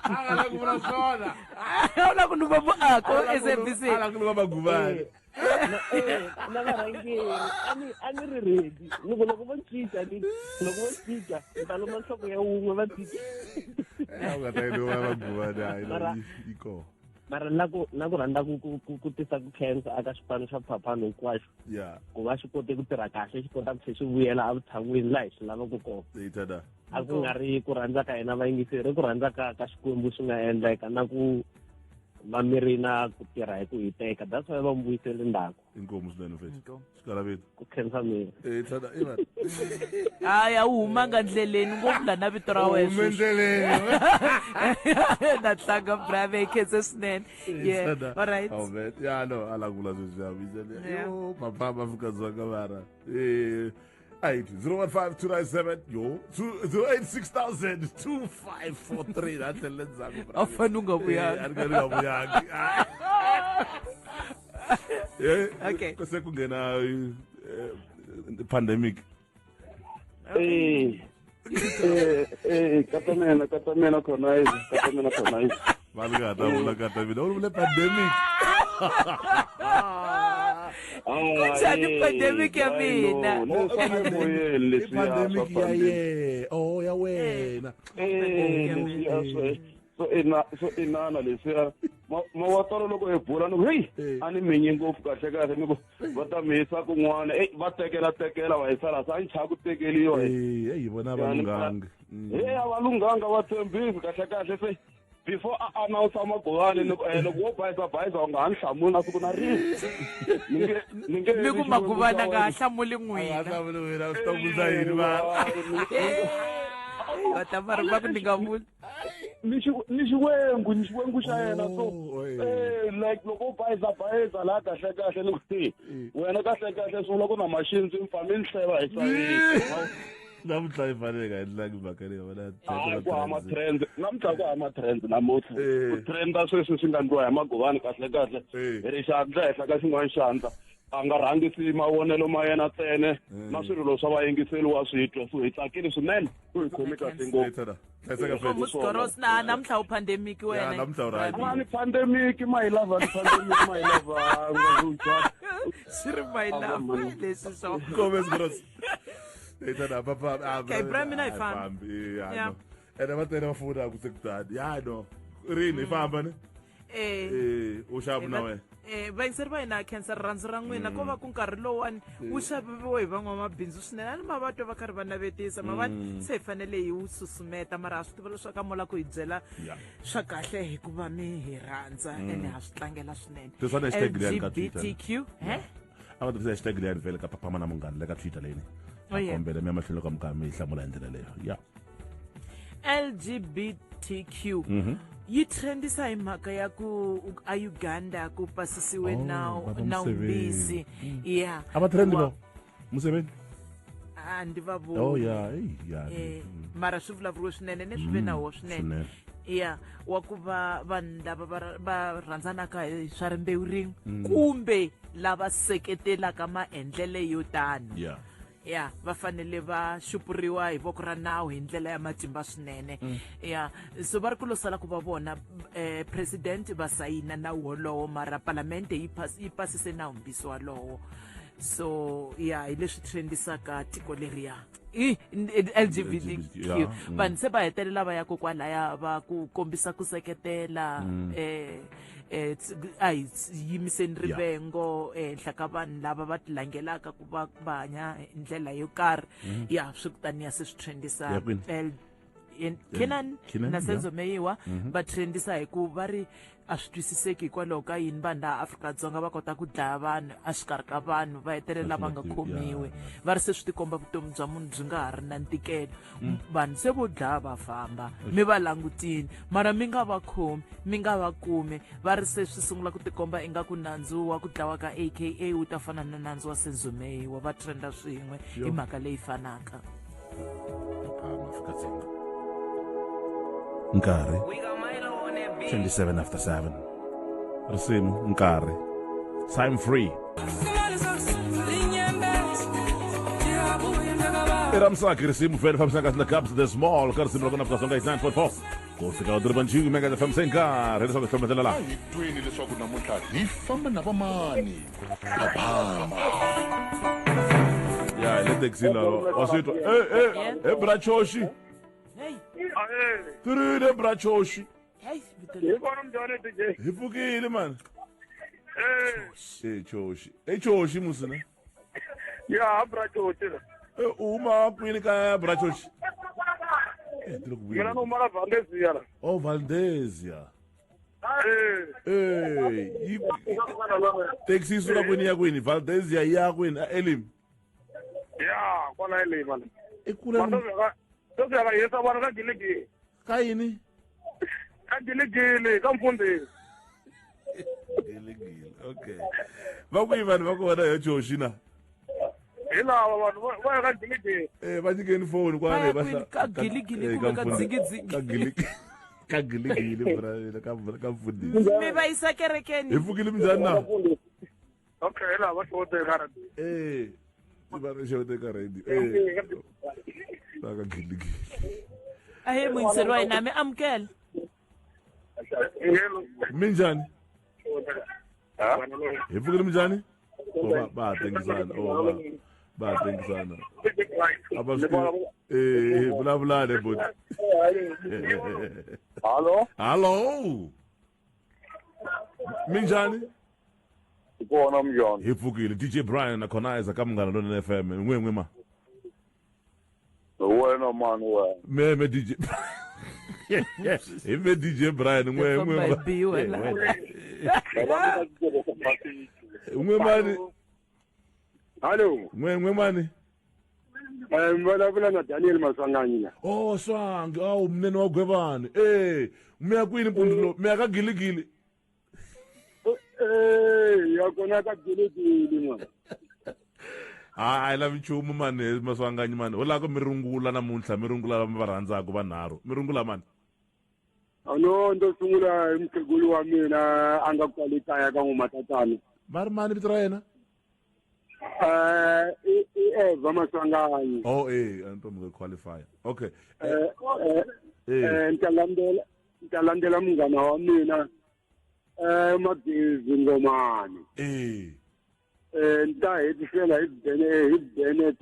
A nga ku vula swona. A wu la ku luva muako SABC. A la ku luva Maguvani. Na varhangeri a ni ri ready ni ku loko vo cinca ni loko vo cinca ni ta luma nhloko ya wun'we va cinca. A wu nga ta yi luva Maguvani hayi yi kona. Mara na ku na ku rhandza ku ku ku ku tisa ku khensa aka xipano xa Phaphani hinkwaxo ku va xi kote ku tirha kahle xi kota ku tlhe xi vuyela evutshan'wini laha hi swi lavaka kona. A ku nga ri ku rhandza ka hina vayingiseri, ku rhandza ka ka Xikwembu swi nga endleka na ku va mi ri na ku tirha hi ku hiteka. That's why va mi vuyisele ndzhaku. Inkomu swinene mfethu. Xikalaveti. Ku khensa mina. Eh tshana i va. Hayi a wu humanga ndleleni ngopfu la na vito ra wena. Hume ndleleni. Na tlanga brave khense swinene. Yeah. All right. Oh man. Yeah no, ala kula sweswi ya vizele. Yo papa ba Afrika Dzonga vara. Eh 8 015 297 yo 086 2543 na tlhele ndzhaku. A fanele u nga vuyangi. A ri nga vuyangi. Okay. Se ku nghena pandemic. Eh. Eh, katamena, katamena khona izi, katamena khona izi. Va ni nga ta vula katamena, u vule pandemic. Kunjhani pandemic ya mina? I pandemic ya ye. Oh, ya wena. Eh, so ina so inana leswiya mawatolo loko hi bula ni ku heyi a ni minyi ngopfu kahle kahle ni ku va ta mi yisa kun'wana eyi va tekela tekela va yisa laha se a ni chava ku tekeliwa eyi vona va lunghanga heyi a va lunghanga va tshembisi kahle kahle se before a announce Maguvani ni ku loko wo bayisa bayisa u nga ha ni hlamuli na siku na rin'we ni nge mi ku Maguvani a nga ha hlamuli n'wina hlamuli n'wina swi ta vundza yini va va ta va ri va ku ni nga vuli ni xiwengu ni xiwengu xa yena so like loko u bayiza bayiza laha kahle kahle ni ku wena kahle kahle swi vula ku na maxindzi mi pfa mi ni hleva hi swa namuntlha yi fanele nga endlangi mhaka leyi vona ku hama trend namuntlha ku hama trend namuntlha ku trenda sweswi swi nga ndliwa hi Maguvani kahle kahle hi ri xandla henhla ka xin'wana xandla a nga rhangisi mavonelo ma yena ntsena na swirilo swa vayingiseli wa swi twa so hi tsakile swinene ku hi khomi kahle ngopfu. Musigorosi na namuntlha u pandemic wena. Namuntlha u right. Mani pandemic my love ni pandemic my love. Swi ri my love leswi swa. Kome Sigorosi. Etana papa. Okay, bra mina hi fambi. Yeah. Ene va tele va fona ku se kutani. Ya no. Rini hi famba ne? Eh. U xava na wena. Vayingiseri va hina khensa rirhandzu ra n'wina ko va ku nkarhi lowuwani wu xaviwe hi van'wamabindzu swinene a ni ma va twa va karhi va navetisa ma va se hi fanele hi wu susumeta mara ha swi tiva leswaku a mo la ku hi byela swa kahle hikuva mi hi rhandza ene ha swi tlangela swinene LGBTQ he a va tirhisa hashtag leyani vhele ka Phaphama na Munghana le ka Twitter leyini a kombela mi ya mahlweni ka mi karhi mi yi hlamula hi ndlela leyo ya LGBTQ yi trendisa hi mhaka ya ku a Uganda ku pasisiwe nawu nawumbisi ya a va trendi va Museveni a ndi va voni oh ya ya mara swi vulavuriwe swinene ne swi ve nawu swinene ya wa ku va vanhu lava va rhandzanaka hi swa rimbewu rin'we kumbe lava seketelaka maendlele yo tano ya va fanele va xupuriwa hi voko ra nawu hi ndlela ya matimba swinene ya so va ri ku lo sala ku va vona president va sayina nawu wolowo mara palamente yi pasise nawumbisi walowo so ya hi leswi trendisaka tiko leriya i LGBTQ vanhu se va hetelela va ya kokwalaya va ku kombisa ku seketela a hi yimiseni rivengo ehenhla ka vanhu lava va tilangelaka ku va va hanya hi ndlela yo karhi ya swi kutani ya se swi trendisa Kenan na Senzo Meyiwa va trendisa hi ku va ri a swi twisiseki hikwalaho ka yini vanhu laha Afrika-Dzonga va kota ku dlaya vanhu exikarhi ka vanhu va hetelela va nga khomiwi va ri se swi tikomba vutomi bya munhu byi nga ha ri na ntikelo vanhu se vo dlaya va famba mi va langutini mara mi nga va khomi mi nga va kumi va ri se swi sungula ku tikomba ingaku nandzu wa ku dlawa ka AKA wu ta fana na nandzu wa Senzo Meyiwa va trenda swin'we hi mhaka leyi fanaka. Afrika-Dzonga nkarhi 27 after 7 risimu nkarhi time free. I ra Msaki risimu vhele fambisana kahle na Cubs the Small ka risimu ra kona Afrika-Dzonga hi 9.4 ku fika u diriba njiku mega FM se nkarhi leswaku hi hlometela laha. A hi tweni leswaku namuntlha hi famba na vamani Phaphama. Ya hi le taxini laha wa swi twa e e e brachoshi tirini brachoshi Hi kona mjhani DJ. Hi pfukile mani. E choshi e choshi musina. Ya brachoshi. E u huma kwini ka brachoshi? Mina ni huma ka Valdezia la. Oh Valdezia. Eh. Eh, taxi yi suka kwini ya kwini? Valdezia ya kwini? A Elim. Ya, kwala Elim la. I kule. Sweswi ya hisa vana ka giligili. Ka yini? Ka giligili, ka mfundhisi. Giligili, okay. Va kwihi vanhu va ku vona hi choxi na? Hi lava vanhu va ya ka giligili. Eh, va nyikeni foni kwale va ya ka giligili kumbe ka dzigidzi. Ka giligili. Ka giligili bra ka mfundhisi. Mi va yisa kerekeni. Hi pfukile minjhani na? Okay, hi lava xewete ka radio. Eh. Va ri xewete ka radio. Eh. Va ka giligili. Ahee muyingiseri wa hina mi amukela. Minjhani? Hi pfukile minjhani? Oh, va va ha tengisana. Oh, va va ha tengisana. A va swi eh vulavulani boti. Hallo. Hallo. Minjhani? Kona minjhani? Hi pfukile DJ Brian na Khonaiza ka Munghana Lonene FM. N'we n'we ma. Wena mani wena. Me me DJ. Hi me DJ Brian n'we n'we. N'we mani. Hallo. N'we n'we mani. Eh vulavula na Daniel Maswanganyi la. Oh Swangi, awu mnene wa Gwevani. Eh, mi ya kwini mpundzu lowu? Mi ya ka Giligili. Eh, ya kona ka Giligili man. Ha a yi lavi nchumu mani Maswanganyi mani. Ho lava ku mi rungula namuntlha, mi rungula lava mi va rhandzaka vanharhu. Mi rungula mani? No, ndo sungula hi mukhegulu wa mina a nga kwale kaya ka n'wamatatana. Va ri mani vito ra yena? Eh, i Eva Maswanganyi. Oh eh, a ni twa mi nga qualify. Okay. Eh, eh, ni ta landzela ni ta landzela munghana wa mina eh Magezi Ngomani. Eh. Eh, ni ta hetisela hi Bene hi Bennett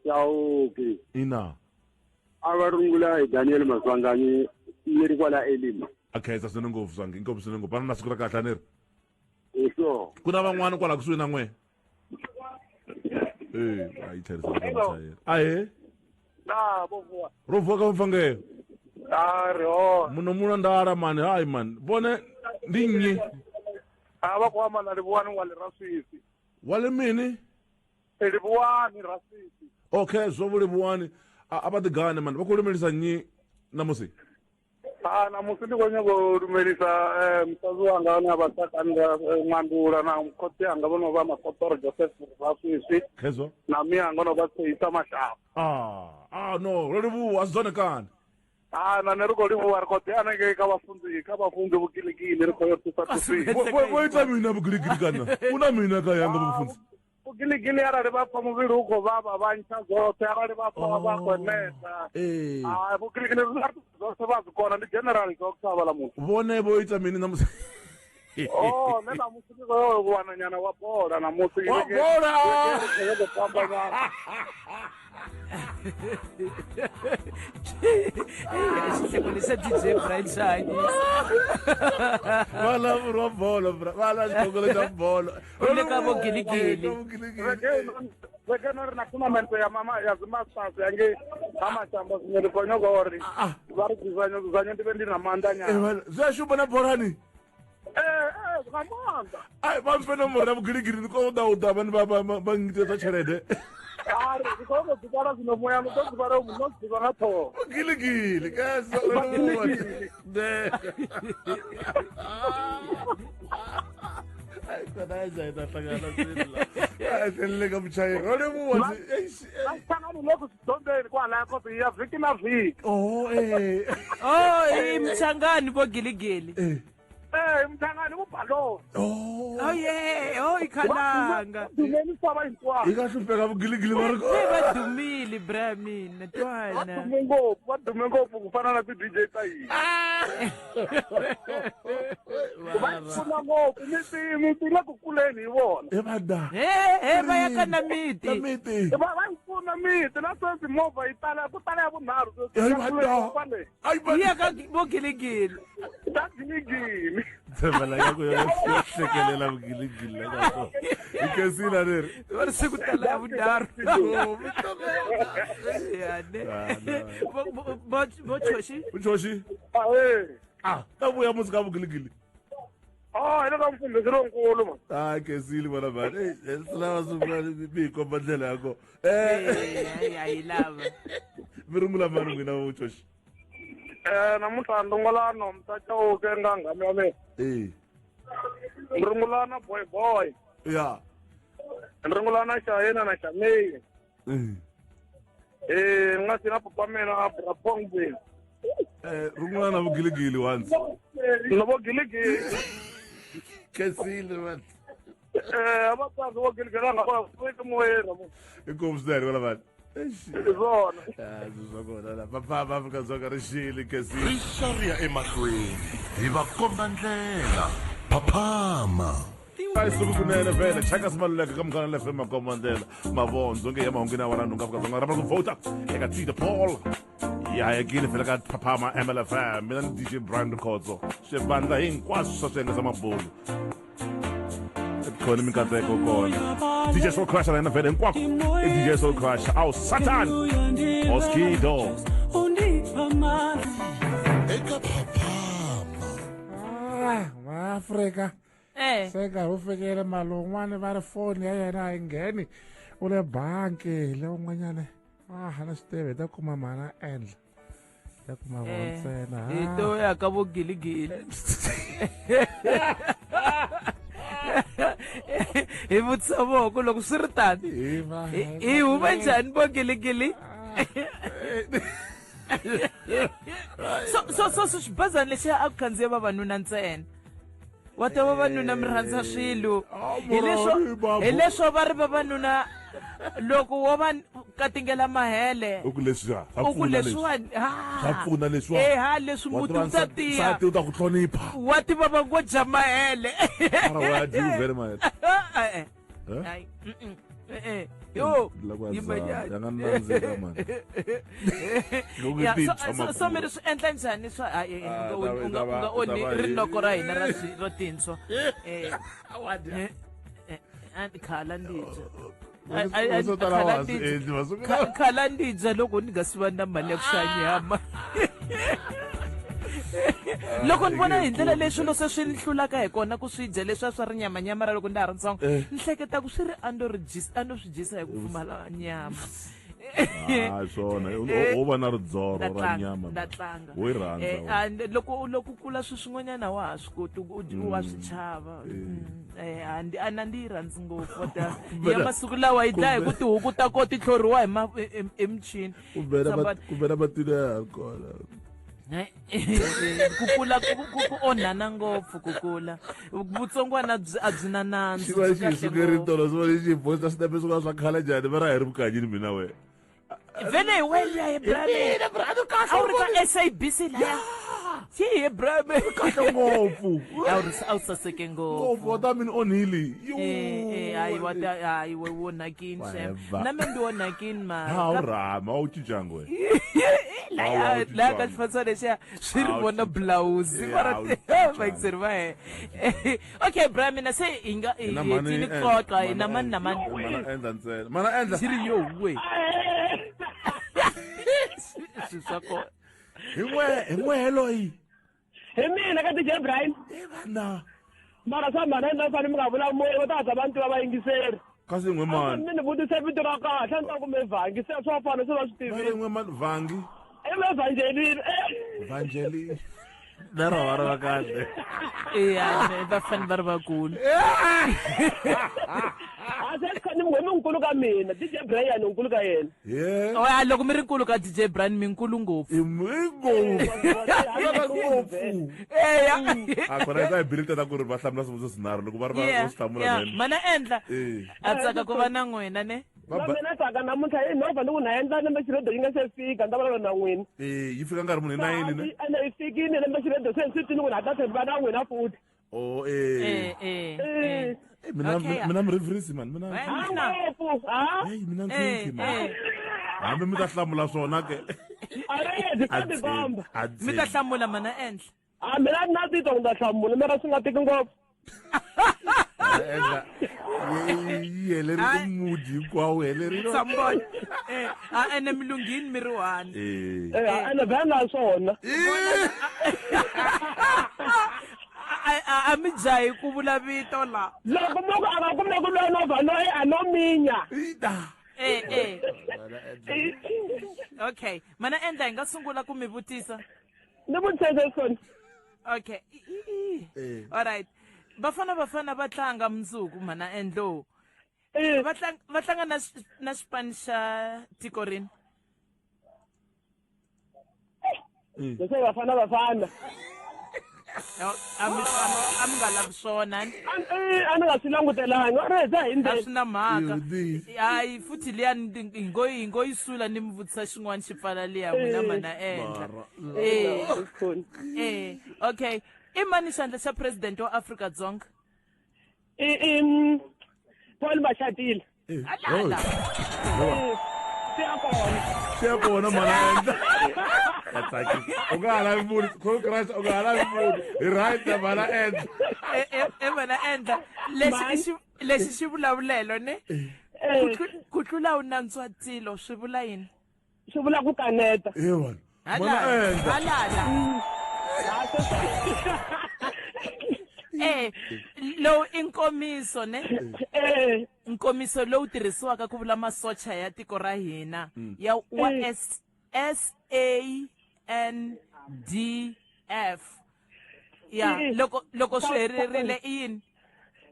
Chauke. Ina. A va rungula hi Daniel Maswanganyi yi ri kwala Elima. A khensa swinene ngopfu Swangi, inkomu swinene ngopfu. Vana na siku ra kahle a ni ri. Hi swona. Ku na van'wana kwala kusuhi na n'we? Eh, a yi tlherisela ka muchayeri. Ahee. Na, vo vuwa. Ro vuwa ka mufangelo. A ri hona. Munhu muna ndara mani, hayi mani. Vone ndi nnyi? A va ku amba na Livhuwani wa le Raswisi. Wa le mini? Livhuwani Raswisi. Okay, zwo vho Livhuwani. A vha ḓigane mani. Vha khou lumelisa nnyi ṋamusi? A ṋamusi ndi khou nyaga u lumelisa musadzi wanga ane a vha Takanda Ṅwandula na khotsi anga vho no vha Makotoro Joseph Raswisi. Khezwo. Na mme anga no vha Seisa Mashaba. Ah, ah no, ro livhuwa a si zwone kani. Ah, na nṋe ri khou livhuwa ri khou ḓi hanengei kha vhafunzi kha vhafunzi vhugiligili ri khou yo thusa thusini. Vho ita mini vhugiligili kana? U na mini kha yanga vhafunzi? Vhugiligili arali vha pfa muvhili u khou vhavha vha ntsha zwoṱhe arali vha pfa vha khou neta. Ee. Ah, vhugiligili zwoṱhe vha zwi kona ndi general doctor havhaḽa muthu. Vhone vho ita mini ṋamusi? Oh, nṋe ṋamusi ndi khou yo wana nyana wa bola ṋamusi. Wa bola! Ri khou tamba nyana. Xihleko lexa DJ Brian xa hanyisa. Va lava wa bolo, bra. Va lava xikhongelo xa bolo. U le ka vo giligili. Vekeno ri na tournament ya mama ya dzi masters ya ngei ha Mashamba zwino ndi khou nyaga uri vha ri dzudzanye dzudzanye ndi vhe ndi na maanḓa nyana. Zwi a shuma na bolani. Eh, eh, nga maanḓa. Ai vha mphe nomboro ya vhugiligili ndi kone u ḓa u ḓa vhane vha vha vha ngitedza tshelede. Ari, ndi khou ḓo ḓivhala zwino muya ndi ḓo ḓivhala no ḓivha nga ṱhoho. Vhugiligili keso. Vhugiligili. Ai kona ja ita hlangana swilo. Ai tlhelele ka muchayeri. Ro livhuwa. Hlangani le ku dyondzeni kwalaya kosi ya vhiki na vhiki. Oh eh. Oh, i Mchangani vo giligili. Eh. Mthangani ku baloni. Oh yeah, oh ikhalanga. Dumeni misava hinkwayo. Hi nga hlupheka vugiligili va ri kona. Va dumile bra mina twana. Va dume ngopfu ku fana na ti DJ ta hina. Va pfuna ngopfu miti le ku kuleni hi vona. E vada. He va ya ka na miti. Na miti. Va pfuna miti na sweswi movha yi tala ku tala ya vunharhu sweswi. Yi ya ka vugiligili. Ta giligili. Tshembela ya ku ya hlekelela vugiligili la ka kona. Hi khensile leri. Va ri se ku tala ya vunharhu. Ya ne. Bo Choshi. Choshi. Ah, ta vuya musi ka vugiligili. Ah, hi le ka mfundhisi lonkulu man. Ah, khensile vona mhani. Ey, swi lava swi mi hi komba ndlela ya kona. Eh, yi lava. Mi rungula mani n'wina vo Choshi? Namuntlha ni rungula Nomsa Chauke nga nghami ya mina. Ni rungula na Boy Boy. Ya. Ni rungula na Shahina na Shamei. Ni nga si na papa mina Bra Pongwe. Rungula na vugiligili once. Na vugiligili. Khensile man. Va tsaka vugiligili nga va fiki moyeni. Inkomu swinene wala vanhu. Swona. Swa kona la papa Afrika-Dzonga ri xile khensile. Ri xa ri ya emahlweni hi va komba ndlela. Phaphama. A yi suku kunene vhele chaka simaluleka ka Munghana Left FM makomba ndlela mavondzo nge ya mahungwini ya wona nhunga Afrika-Dzonga ramba ku vhota eka Twitter poll ya hayekile fela ka Phaphama MLFM mina ni DJ Brian Rikhotso swivandla hinkwaswo swa swiyenge swa mabulu khona minkateko kona DJ Soul Crusher na yena vhele hinkwako i DJ Soul Crusher awu Satan Mosquito eka Phaphama. Maafrika se nkarhi wu fikile mali un'wana va ri foni ya yena a yi ngheni u le banki le un'wanyana a na swi tivi hi ta kuma mhana endla ta kuma vona ntsena hi to ya ka vugiligili hi vutisa voko loko swi ri tani hi huma njhani vo giligili so so xibazana lexiya a ku khandziya vavanuna ntsena wa ta vavanuna mi rhandza swilo hi leswo va ri vavanuna loko wo va katingela mahele u ku leswiwa u ku leswiwani swa pfuna leswiwa eh ha leswi muti wu ta tiya sati u ta ku hlonipha wa tiva va ngo dya mahele mara wa dyi vele mahele eh yo ya nga nandzika mani so mi ri swi endla njhani swa u nga onhi rinoko ra hina ra ro tintshwa khala ndidya khala ndidya loko ni nga si va na mali ya ku xava nyama loko ni vona hi ndlela leyi swilo se swi ni hlulaka hi kona ku swi dya leswiya swa rinyamanyama ra loko ndza ha ri ntsongo ni hleketa ku swi ri a ndo swi dyisa hi ku pfumala nyama Ah, swona wo va na ridzoro ra nyama nda tlanga wo yi rhandza loko loko kula swi swin'wanyana wa ha swi koti wa swi chava a na ndi yi rhandzi ngopfu ya masiku lawa yi dlaya hi ku tihuku ta ko ti tlhoriwa hi michini kumbe na matino ya ha ri kona ku kula ku onhana ngopfu ku kula vutsongwana a byi na nandzu xi va xi hi sukeri tolo swi va xi posta swinepe swin'wana swa khale njhani va ra hi ri vukanyini mina wena vele hi wena hi brame a wu ri ka SABC laya xi hi brame kahle ngopfu a wu saseke ngopfu ngopfu wa ta mina onhili hayi wa ta hayi we wonakini xem na me ndi wonakini ma ha wu rhama a wu cincanga wena laya laya ka xifaniso lexiya swi ri vona blouse mara vayingiseri va he okay bra mina se hi nga hi hetini ku xoxa hi na mani na mani mana endla ntsena mana endla xi ri yo we swi swa kona hi n'we hi n'we loyi hi mina ka DJ Brian na mara swa mhana endla fane mi nga vula moya va ta hatla va ni tiva vayingiseri kasi n'we mani mi ni vutise vito ra kahle a ni ta ku mevhangi se swa fana se va swi tivile n'we mani vangi i mevangelini vangelini lero va ri va kahle eya va fane va ri vakulu a A se khani mi nkulu ka mina DJ Brian nkulu ka yena. Yeah. Oh, a loko mi ri nkulu ka DJ Brian mi nkulu ngopfu. I ngopfu. Eya. A kona ita ability ta ku ri va hlamula swivutiso swinharhu loko va ri va swi hlamula then. Mana endla. A tsaka ku va na n'wina ne. Na mina tsaka namuntlha i movha ni ku na endla lembe xiredo yi nga se fika ni ta vulavula na n'wina. Yi fika nkarhi muni 9 ne? Ene yi fikile lembe xiredo se swi twini ku na ta tlhela va na n'wina futhi. Oh eh. Mina mina mi reference man mina. Ngopfu ha? Hey mina nkhenki man. Hambi mi ta hlamula swona ke. Aredi ti bomba. Mi ta hlamula mana endla. A mina na titwa ku ta hlamula mara swi nga tiki ngopfu. Endla. Yi helerile mudi hinkwawo helerile. Sambona. A ene milunghini mi ri one. Ene vhela swona. A mi jahi ku vula vito la. Loko mo a nga kume ku lwa novha loyi a no minya. Okay, mana endla hi nga sungula ku mi vutisa. Ni vutise swona. Okay. All right. Bafana Bafana va tlanga mundzuku mana endlo. Va tlanga na xipano xa tiko rini? Leswi Bafana Bafana. A mi nga lavi swona. A ni nga swi langutelangi. A ri hi ndlela. A swi na mhaka. Hayi futhi liya hi ngo yi sula ni mi vutisa xin'wana xi pfala liya n'wina mana endla. Okay. I mani xandla xa president wa Afrika-Dzonga? I Paul Mashatile. Alala. Siya kona mana endla. Ya tsakisa. U nga ha lavi munhu, Cool Crush u nga ha lavi munhu. Hi right na mana endla. Mana endla. Lexi xi vulavulelo ne? Ku tlula u nantswa tilo swi vula yini? Swi vula ku kaneta. Ewana. Mana endla. Alala. Lowu i nkomiso ne? Nkomiso lowu tirhisiwaka ku vula masocha ya tiko ra hina ya wa S A N D F. Ya loko loko swi helerile i yini?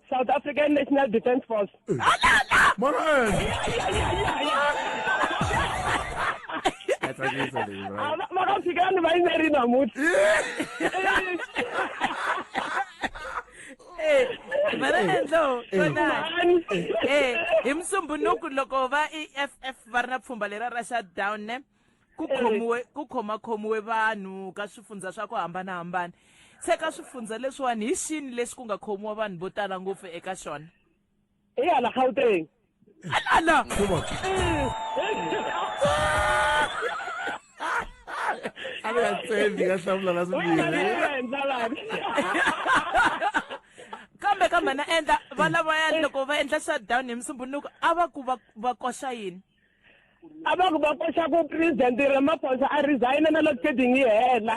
South African National Defence Force. Alala! Mana endla. Ya tsakisa leyi, right? Va ka fika ni va yimeri namuntlha. Mana endlo kona. Hi Musumbunuku loko va EFF va ri na pfhumba lera ra shutdown ne ku khomiwe ku khomakhomiwe vanhu ka swifundza swa ku hambanahambana. Se ka swifundza leswiwani hi xini lexi ku nga khomiwa vanhu vo tala ngopfu eka xona? I hala Gauteng. Alala. A ni nga tshembi nga hlamula na swimbirhi. Kambe ka mana endla va lavaya loko va endla shutdown hi Musumbunuku a va ku va koxa yini? A va ku va koxa ku president Ramaphosa a resign na load shedding yi hela.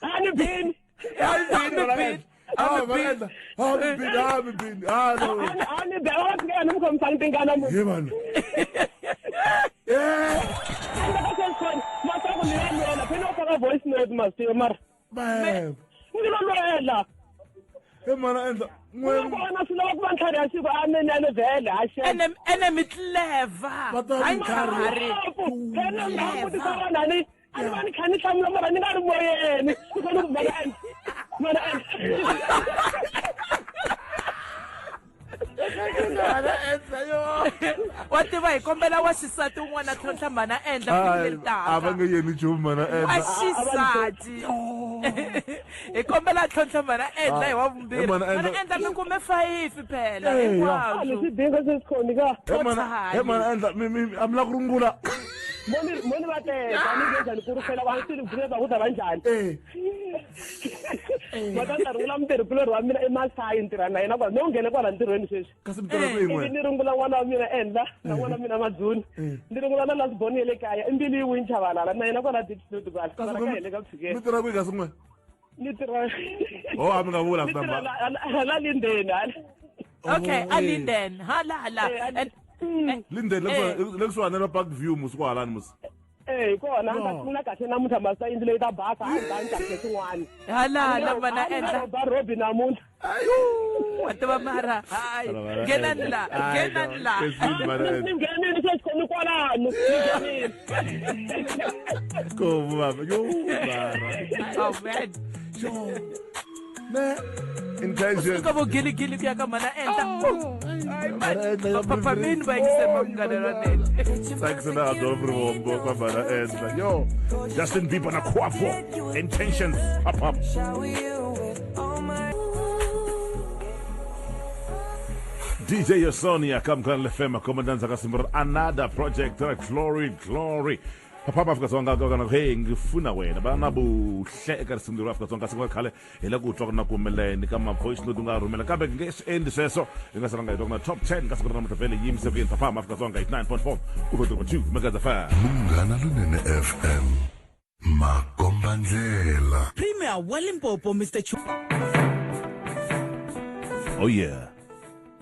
A ni bini. A ni bini. A ni bini. A ni bini. A ni bini. A ni bini. A ni bini. Ni khomisanga tingana mu. Ye vanhu. Masaku ni ya lwela phela u faka voice note masiku mara. Babe. Ni lo lwela. He mana endla n'we. Vona swi lava ku va ntlhari ya siku a ne ne vhele ha xe. Ene mi clever. Va ta Hayi ntlhari. ntlhari. Phela ni nga vutisa vanhu a ni a ni va ni kha ni hlamula mara ni nga ri moyeni. Ni fanele ku mana endla. Mana endla. Wa tiva hi kombela wa xisati un'wana a tlhontlha mana endla vhiki leri taka. A va nge yeni nchumu mana endla. Wa xisati. Hi kombela a tlhontlha mana endla hi wa vumbirhi. Mana endla. Mana endla mi kume fayifi phela Eh, ya. hinkwaswo. A ni swi dinga se swi khoni ka. He mana endla mi mi a mi la ku rungula. Moni va teka ni nge njhani ku ri fela va swi ni va ku ta va njhani. Va ta ta rungula mutirhikulorhi wa mina eMasayi ni tirha na yena kwala no nghene kwala ntirhweni sweswi. Kasi mi tirha kwihi n'we? Ivi ni rungula n'wana wa mina endla na n'wana wa mina Madzuni. Ni rungula na last born ya le kaya i mbilu yi wini Chavalala na yena kwala Deep Sloot kwala. Kasi Mara ka hele ka Phikela. mi tirha kwihi kasi n'we? Ni tirha Oh, a mi nga vula Ni tirha samba. la Linden hala. Okay, a Linden. Hala hala. Linden le kusuhani na Park View musi kwahalani musi. Eh, hi kona a ni ta sungula kahle namuntlha masa yindlu leyi ta basa a ni ta ni kahle swin'wana. Halala mana endla. Ba Robi namuntlha. Wa tiva mara hayi nghenani la nghenani la. Ni nghenile se xikhomi kwalano. Ni nghenile. Ko baba yo mara. Oh man. Yo. Ne intention. Ka vo giligili ku ya ka mana endla. Vapapamini va yingisela Munghana Lonene. Tsakisela Adolf Rivombo ka mana endla. Yo. Justin Bieber na Quavo. Intentions. Up up. DJ Yosonia ka Munghana FM komandanza ka simu another project like Glory Glory. Papa Afrika Dzonga ka kana hey ngifuna wena bana buhle eka risimu leri Afrika Dzonga siku ra khale hi la ku twa ku na ku humeleni ka ma voice note u nga rhumela kambe nge swi endli sweswo hi nga salanga hi twa ku na top 10 ka siku ra namuntlha vhele yimise ku yini Papa Afrika Dzonga 89.4 ku 2 Megaza FM. Munghana Lonene FM makombandlela. Premier wa Limpopo Mr Chu Oh yeah.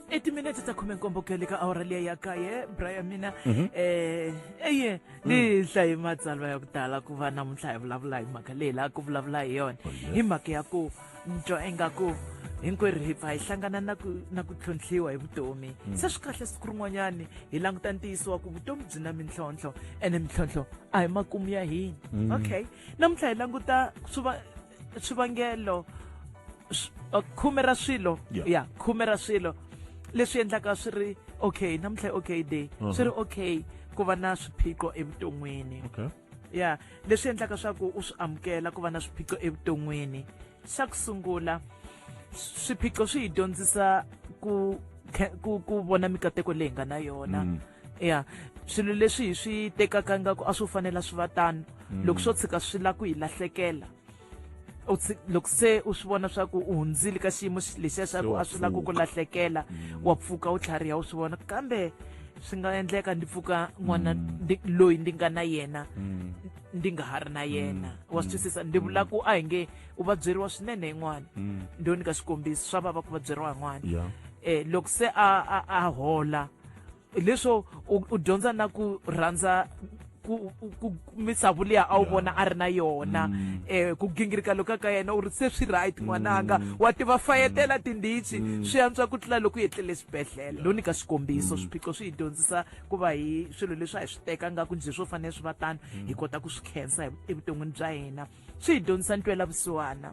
I timinete ta 17 ku ya le ka awara liya ya kaye brian mina eh eye ni hlaye matsalwa ya ku tala ku va namuntlha hi vulavula hi mhaka leyi laha ku vulavula hi yona hi mhaka ya ku ni twa ingaku hinkwerhu hi pfa hi hlangana na ku na ku tlhontlhiwa hi vutomi se swi kahle siku rin'wanyani hi languta ntiyiso wa ku vutomi byi na mintlhontlho ene mintlhontlho a hi makumu ya hina okay namuntlha hi languta swivangelo khume ra swilo ya khume ra swilo leswi endlaka swi ri okay namuntlha okay day swi ri okay ku va na swiphiqo evuton'wini okay ya leswi endlaka swa ku u swi amukela ku va na swiphiqo evuton'wini xa ku sungula swiphiqo swi hi dyondzisa ku ku ku vona mikateko leyi nga na yona ya swilo leswi hi swi tekaka nga ku a swo fanela swi va tano loko swo tshika swi la ku hi lahlekela loko se u swi vona swa ku u hundzile ka xiyimo lexiya xa ku a swi la ku ku lahlekela wa pfuka u tlhariha u swi vona kambe swi nga endleka ndi pfuka n'wana loyi ndi nga na yena ndi nga ha ri na yena wa swi twisisa ndi vula ku a hi nge u vabyeriwa swinene hi n'wana ndo nyika xikombiso swa vava ku vabyeriwa hi n'wana loko se a hola leswo u dyondza na ku rhandza ku misavu liya a wu vona a ri na yona ku gingirika loka ka yena u ri se swi right n'wananga wa tiva fayetela tindichi swi antswa ku tlula loko u etlele xibedhlele lo nyika xikombiso swiphiqo swi hi dyondzisa ku va hi swilo leswi a hi swi teka nga ku njhe swo fanele swi va tano hi kota ku swi khensa evuton'wini bya hina swi hi dyondzisa ntwela vusiwana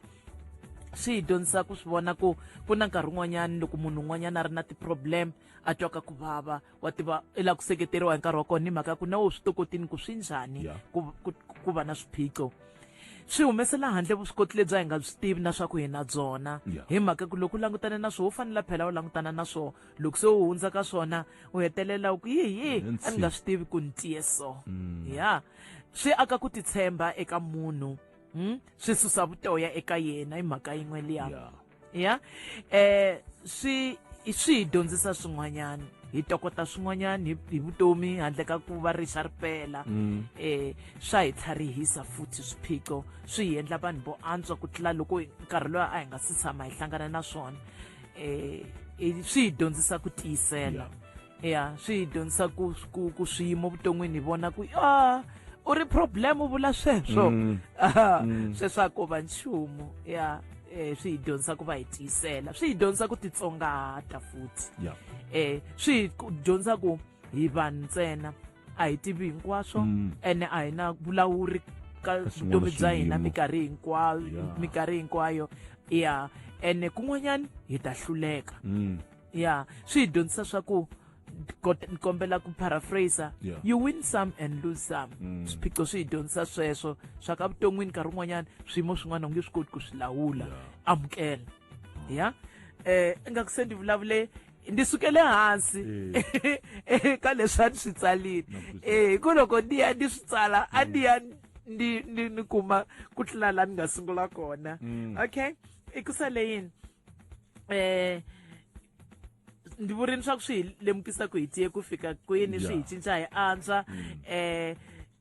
swi hi dyondzisa ku swi vona ku ku na nkarhi wun'wanyana loko munhu un'wanyana a ri na ti-problem a twaka ku vava wa tiva i lava ku seketeriwa hi nkarhi wa kona ni mhaka ya ku na wo swi tokotini ku swi njhani ku va na swiphiqo swi humesela handle vuswikoti lebyi a hi nga byi tivi na swa ku hi na byona hi mhaka ku loko u langutane na swona u fanele phela u langutana na swona loko se u hundza ka swona u hetelela u ku yi yi a ni nga swi tivi ku ni tiye so ya swi aka ku titshemba eka munhu swi susa vutoya eka yena hi mhaka yin'we liya ya swi swi hi dyondzisa swin'wanyana hi tokota swin'wanyana hi vutomi handle ka ku va rixa ripela swa hi tlharihisa futhi swiphiqo swi hi endla vanhu vo antswa ku tlula loko nkarhi loyi a hi nga si tshama hi hlangana na swona swi hi dyondzisa ku tiyisela ya swi hi dyondzisa ku ku ku swiyimo vuton'wini hi vona ku a u ri problem u vula sweswo sweswo a ko va nchumu ya swi hi dyondzisa ku va hi tiyisela swi hi dyondzisa ku titsongahata futhi swi hi dyondzisa ku hi vanhu ntsena a hi tivi hinkwaswo ene a hi na vulawuri ka vutomi bya hina minkarhi hinkwayo minkarhi hinkwayo ya ene kun'wanyana hi ta hluleka ya swi hi dyondzisa swa ku ni kombela ku paraphrase you win some and lose some swiphiqo swi hi dyondzisa sweswo swa ka vuton'wini nkarhi wun'wanyana swiyimo swin'wana u nge swi koti ku swi lawula amukela ya ingaku se ndi vulavule ndi sukele hansi ka leswi a ni swi tsalile hi ku loko ndi ya ndi swi tsala a ndi ya ndi ni ni kuma ku tlula la ni nga sungula kona okay i ku sale yini ndi vurini swa ku swi hi lemukisa ku hi tiye ku fika kwini swi hi cinca hi antswa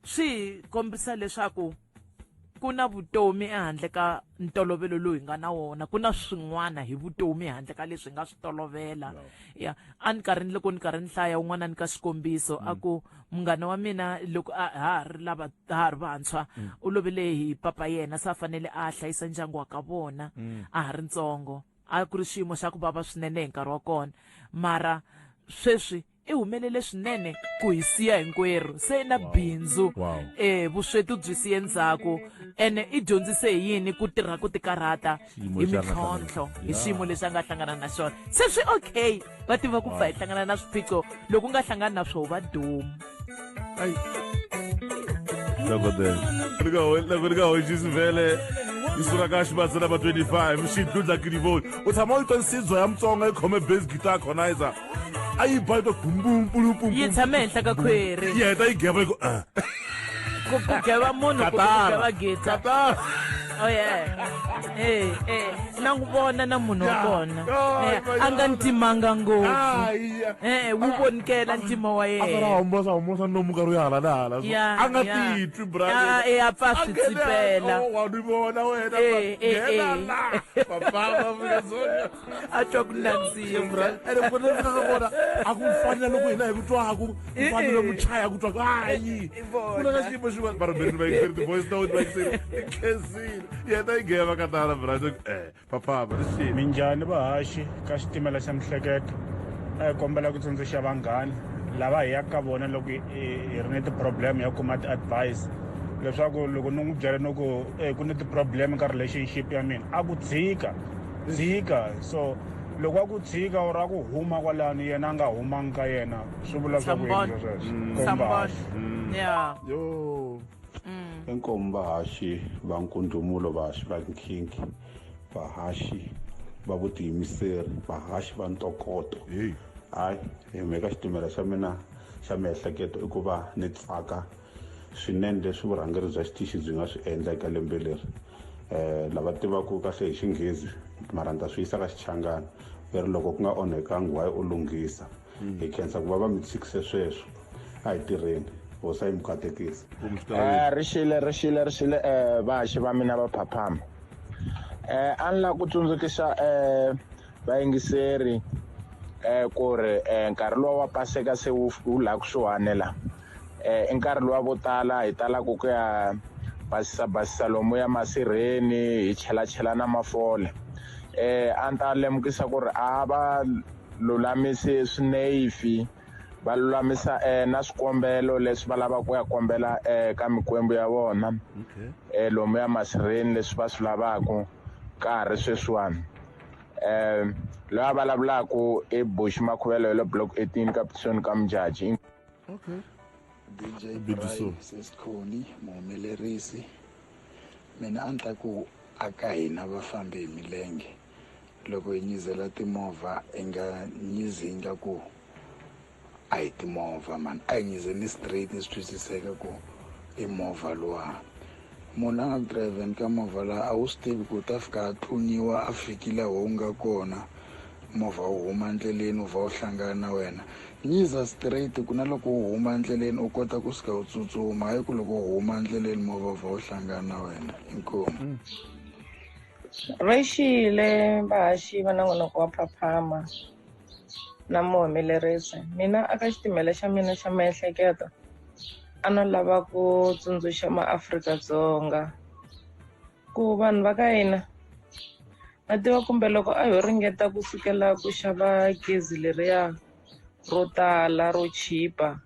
swi hi kombisa leswaku Ku na vutomi ehandle ka ntolovelo lowu hi nga na wona, ku na swin'wana hi vutomi handle ka leswi hi nga swi tolovela. Ya, a ni karhi ni loko ni karhi ni hlaya un'wana ni ka xikombiso a ku munghana wa mina loko a ha ha ri lava ha ha ri vantshwa u lovele hi papa yena, se a fanele a hlayisa ndyangu wa ka vona a ha ri ntsongo. A ku ri xiyimo xa ku vava swinene hi nkarhi wa kona, mara sweswi i humelele swinene ku hi siya hinkwerhu, se na bindzu. Vusweti byi siye ndzhaku, ene i dyondzise hi yini ku tirha ku tikarhata Xiyimo hi lexi a nga mintlhontlho hlangana- hi xiyimo lexi a nga hlangana na xona. Se swi okay, va tiva ku pfa hi hlangana na swiphiqo, loko u nga hlangani na swo va domu. Dokodela loko ni nga hoxisi vhele yi suka ka xibatsa na va 25 xidludla kirivoni u tshama u yi twa nsidzo ya Mutsonga yi khome bass guitar conizer a yi ba yi twa bumbumpulumpum Yi tshame henhla ka khwiri. Yi heta yi geva yi ku ah. Ku geva munhu kumbe ku Katara. geva gita. Oh yeah. Na n'wi vona na munhu wa kona. A nga ntimanga ngopfu. Wu vonikela ntima wa A yena. ra hombosa hombosa nomu nkarhi u ya hala na hala. A nga titwi bra. A pfa swi tsipela. Wa ni vona wena. Nghena la. Papa Afrika Dzonga. A twa ku nandzika. Ene ku na ka kona a ku fanela loko hina hi ku twaku ku fanele muchaya ku twaku hayi ku na ka xiyimo xin'wana varhumeri va yingiseri ti-voice note va yingiseri i khensile yena yi nghena va katala bra phaphama ni xini. Minjhani vahaxi ka xitimela xa mihleketo? A hi kombela ku tsundzuxa vanghana lava hi yaka ka vona loko hi ri ni ti-problem ya kuma ti-advice leswaku loko ni n'wi byela ni ku e ku ni ti-problem ka relationship ya mina a ku tshika tshika, so loko a ku tshika or a ku huma kwalano yena a nga humangi ka yena swi vula swa ku yini sweswo? Inkomu vahaxi. Yeah. Yo. Inkomu vahaxi va nkundlumulo, vahaxi va nkhinkhi, vahaxi va vutiyimiseri, vahaxi va ntokoto. Hayi, hi mhaka xitimela xa mina xa miehleketo i ku va ni tsaka swinene leswi vurhangeri bya xitichi byi nga swi endla eka lembe leri. Lava tivaka kahle hi Xinghezi mara ni ta swi yisa ka Xichangani va ri loko ku nga onhekangi why u lunghisa. Hi khensa ku va va mi tshikise sweswo. A hi tirheni, hosi a yi mi katekisa. Ri xile ri xile ri xile vahaxi va mina va Phaphama. A ni lava ku tsundzukisa vayingiseri ku ri nkarhi luwa wa Paseka se wu wu la kusuhani la. I nkarhi luwa vo tala hi talaka ku ya basisa basisa lomu ya masirheni hi chelachela na mafole. A ni ta lemukisa ku ri a va lulamisi swineyifi, va lulamisa na swikombelo leswi va lavaka ku ya kombela ka mikwembu ya vona lomu ya masirheni leswi va swi lavaka ka ha ri sweswiwani. Loyi a vulavulaka i Bush Makhuvelo ya le Block 18 ka Pitsoni ka Mudyaji. DJ Big Bray, Soul. Sesikhoni, muhumelerisi. Mina a ni ta ku aka hina vafambi hi milenge loko hi nyizela timovha hi nga nyizi ingaku a hi timovha mani, a hi nyizeni straight swi twisiseka ku i movha luwa. Munhu a nga ku dirayivheni ka movha laha a wu swi tivi ku u ta fika a tlunyiwa a fikile ho nga kona movha wu huma endleleni wu vha wu hlangana na wena. Nyiza straight ku na loko wu huma endleleni u kota ku suka u tsutsuma, hayi ku loko wu huma endleleni movha wu vha wu hlangana na wena. Inkomu. Ri xile vahaxi va nongonoko wa Phaphama na muhumelerisi. Mina aka xitimela xa mina xa miehleketo a no lava ku tsundzuxa maAfrika-Dzonga ku vanhu va ka hina va tiva kumbe loko a ho ringeta ku sukela ku xava gezi leriya ro tala ro chipa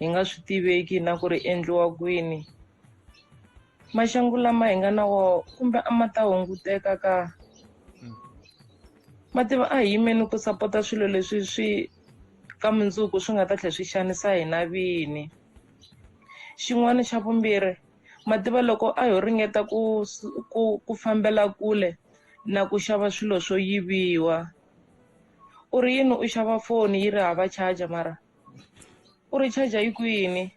hi nga swi tiveki na ku ri endliwa kwini, maxangu lama hi nga na wona kumbe a ma ta hunguteka ka mativa. A hi yimeni ku sapota swilo leswi swi ka mundzuku swi nga ta tlhela swi xanisa hina vini. Xin'wana xa vumbirhi, mativa loko a ho ringeta ku fambela kule na ku xava swilo swo yiviwa, u ri yini u xava foni yi ri hava charger, mara u ri charger yi kwini?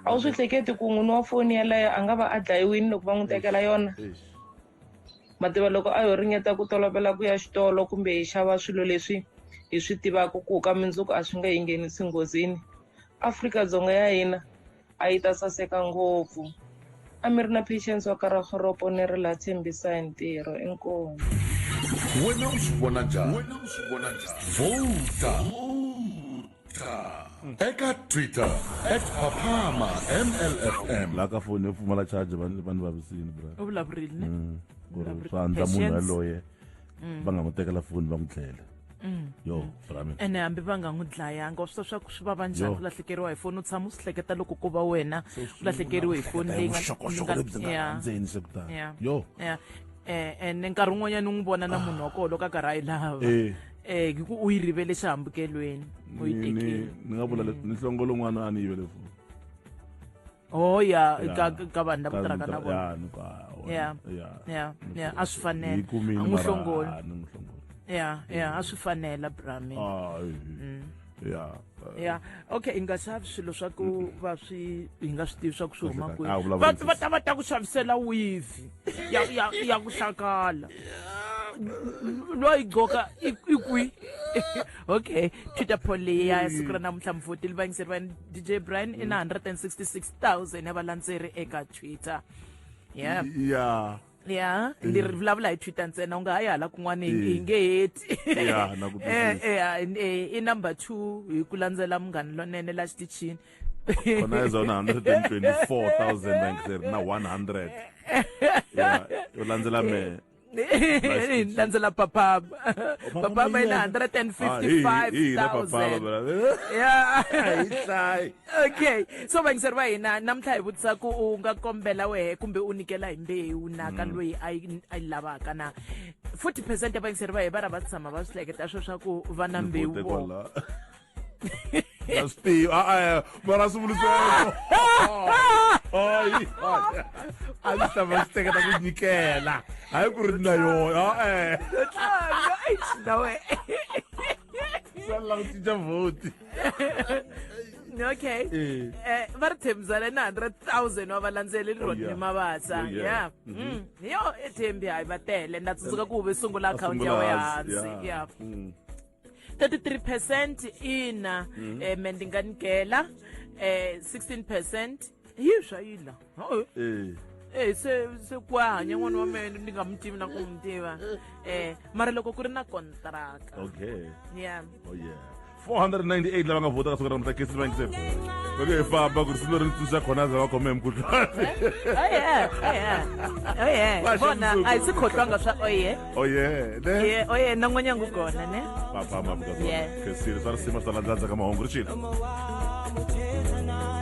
A wu swi hleketi ku n'wini wa foni yeleyo a nga va a dlayiwile loko va n'wi tekela yona? Mativa loko a ho ringeta ku tolovela ku ya xitolo kumbe hi xava swilo leswi hi swi tivaka ku ka mundzuku a swi nga hi nghenisi nghozini, Afrika-Dzonga ya hina a yi ta saseka ngopfu. A mi ri na Patience wa ka Rakgoropo ni ri la tshembisa hi ntirho. Inkomu. Wena u swi vona njhani? Wena u swi vona njhani? Vhouta eka Twitter at Phaphama MLFM. Laha ka foni yo pfumala charge va ni va ni vavisini bra. U vulavurile ne? Ku ri Vulavurile. swa andza munhu Patience. yaloye va nga n'wi tekela foni va n'wi dlela. Yo, bra mina. Ene hambi va nga n'wi dlayanga, wa swi tiva swa ku swi vava njhani Yo. ku lahlekeriwa hi foni. U tshama u swi hleketa loko ko va wena u lahlekeriwe hi foni leyi nga Vuxokoxoko lebyi nga Yeah. ndzeni se kutani. Yeah. Yo. Yeah. Ene nkarhi wun'wanyana u n'wi vona na munhu wa koho loko a karhi a yi lava. Hi ku u yi rivele xihambukelweni, u yi Ni tekile. ni nga vula ni hlongolo n'wana a ni yivele foni. Oh ya, Ya. ka vanhu lava tirhaka na vona. Ya, ni ku, ah, wena, Ya. ya. Ya, Ni ya, ku, a swi fanela. Yi kumile A n'wi mara, hlongoli. ah, ni n'wi hlongoli. Ya, ya, a swi fanela brami. Ah, ya. Ya, okay, hi nga xavi swilo swa ku va swi hi nga swi tivi swa ku swi huma Kahle, kwihi. kahle. A, vulavula Va ta va ta ku xavisela weave ya ku hlakala. Loyi gqoka i kwi. Okay, Twitter poll leyi ya siku ra namuntlha muvhoteli vayingiseri va DJ Brian i na 166,000 ya valandzeri eka Twitter. Yeah. Ya. Ya, ni ri vulavula hi Twitter ntsena, u nga ha yi hala kun'wana hi nge heti. Ya, na ku twisisa. I number 2 hi ku landzela Munghana Lonene la xitichini. Khona izona 124,000 vayingiseri na 100. Ya, yo landzela me. Landzela Papama. Papama i na 155,000. Yeah. Hi. Okay, so vayingiseri va hina namuntlha hi vutisa ku u nga kombela wehe kumbe u nyikela hi mbewu na ka loyi a yi lavaka na. 40% ya vayingiseri va hina va ra va tshama va swi hleketa swo swa ku va na Ni mbewu vote vo. kwala. Na swi tivi. Ah, ah, mara swi vuli sweswo. Hayi, hayi. A ndzi tshama swi teketa ku nyikela. Hayi ku ri na yona. Ah, eh. Tlanga, eish, na wehe. Swa lava ku cinca vhoti. Okay. Va ri Thembisana na 100,000 wa valandzeli Oh, Rodney yeah. Mabasa. Oh, yeah. Yeah. Yo, i Thembi hayi va tele. Na tsundzuka ku ve sungula A account ya sungula wena hansi, hansi. yeah. Yeah. 33% ina, me ndi nga nyikela 16% hi swa yila. Oh. Se ku hanya n'wana wa mina ni nga mi tivi na ku mi tiva. Mara loko ku ri na contract. Okay. Yeah. Oh yeah. 498 lava nga vhota ka siku ra namuntlha kesi vayingiseri. Loko hi famba ku ri siku leri ni tsundzuxa khona za va khome hi mukhuhlwani. Oh yeah, oh yeah. Oh yeah. Va Vona, xamundzuku. a hi swi khohlwanga swa oh yeah. Oh yeah. Ne? Yeah, oh yeah, na n'wanyangu kona ne. Papa Afrika Dzonga. Yeah. Khensile swa risima swi ta landza ndzhaku ka mahungu ri xile. Muthetha naye.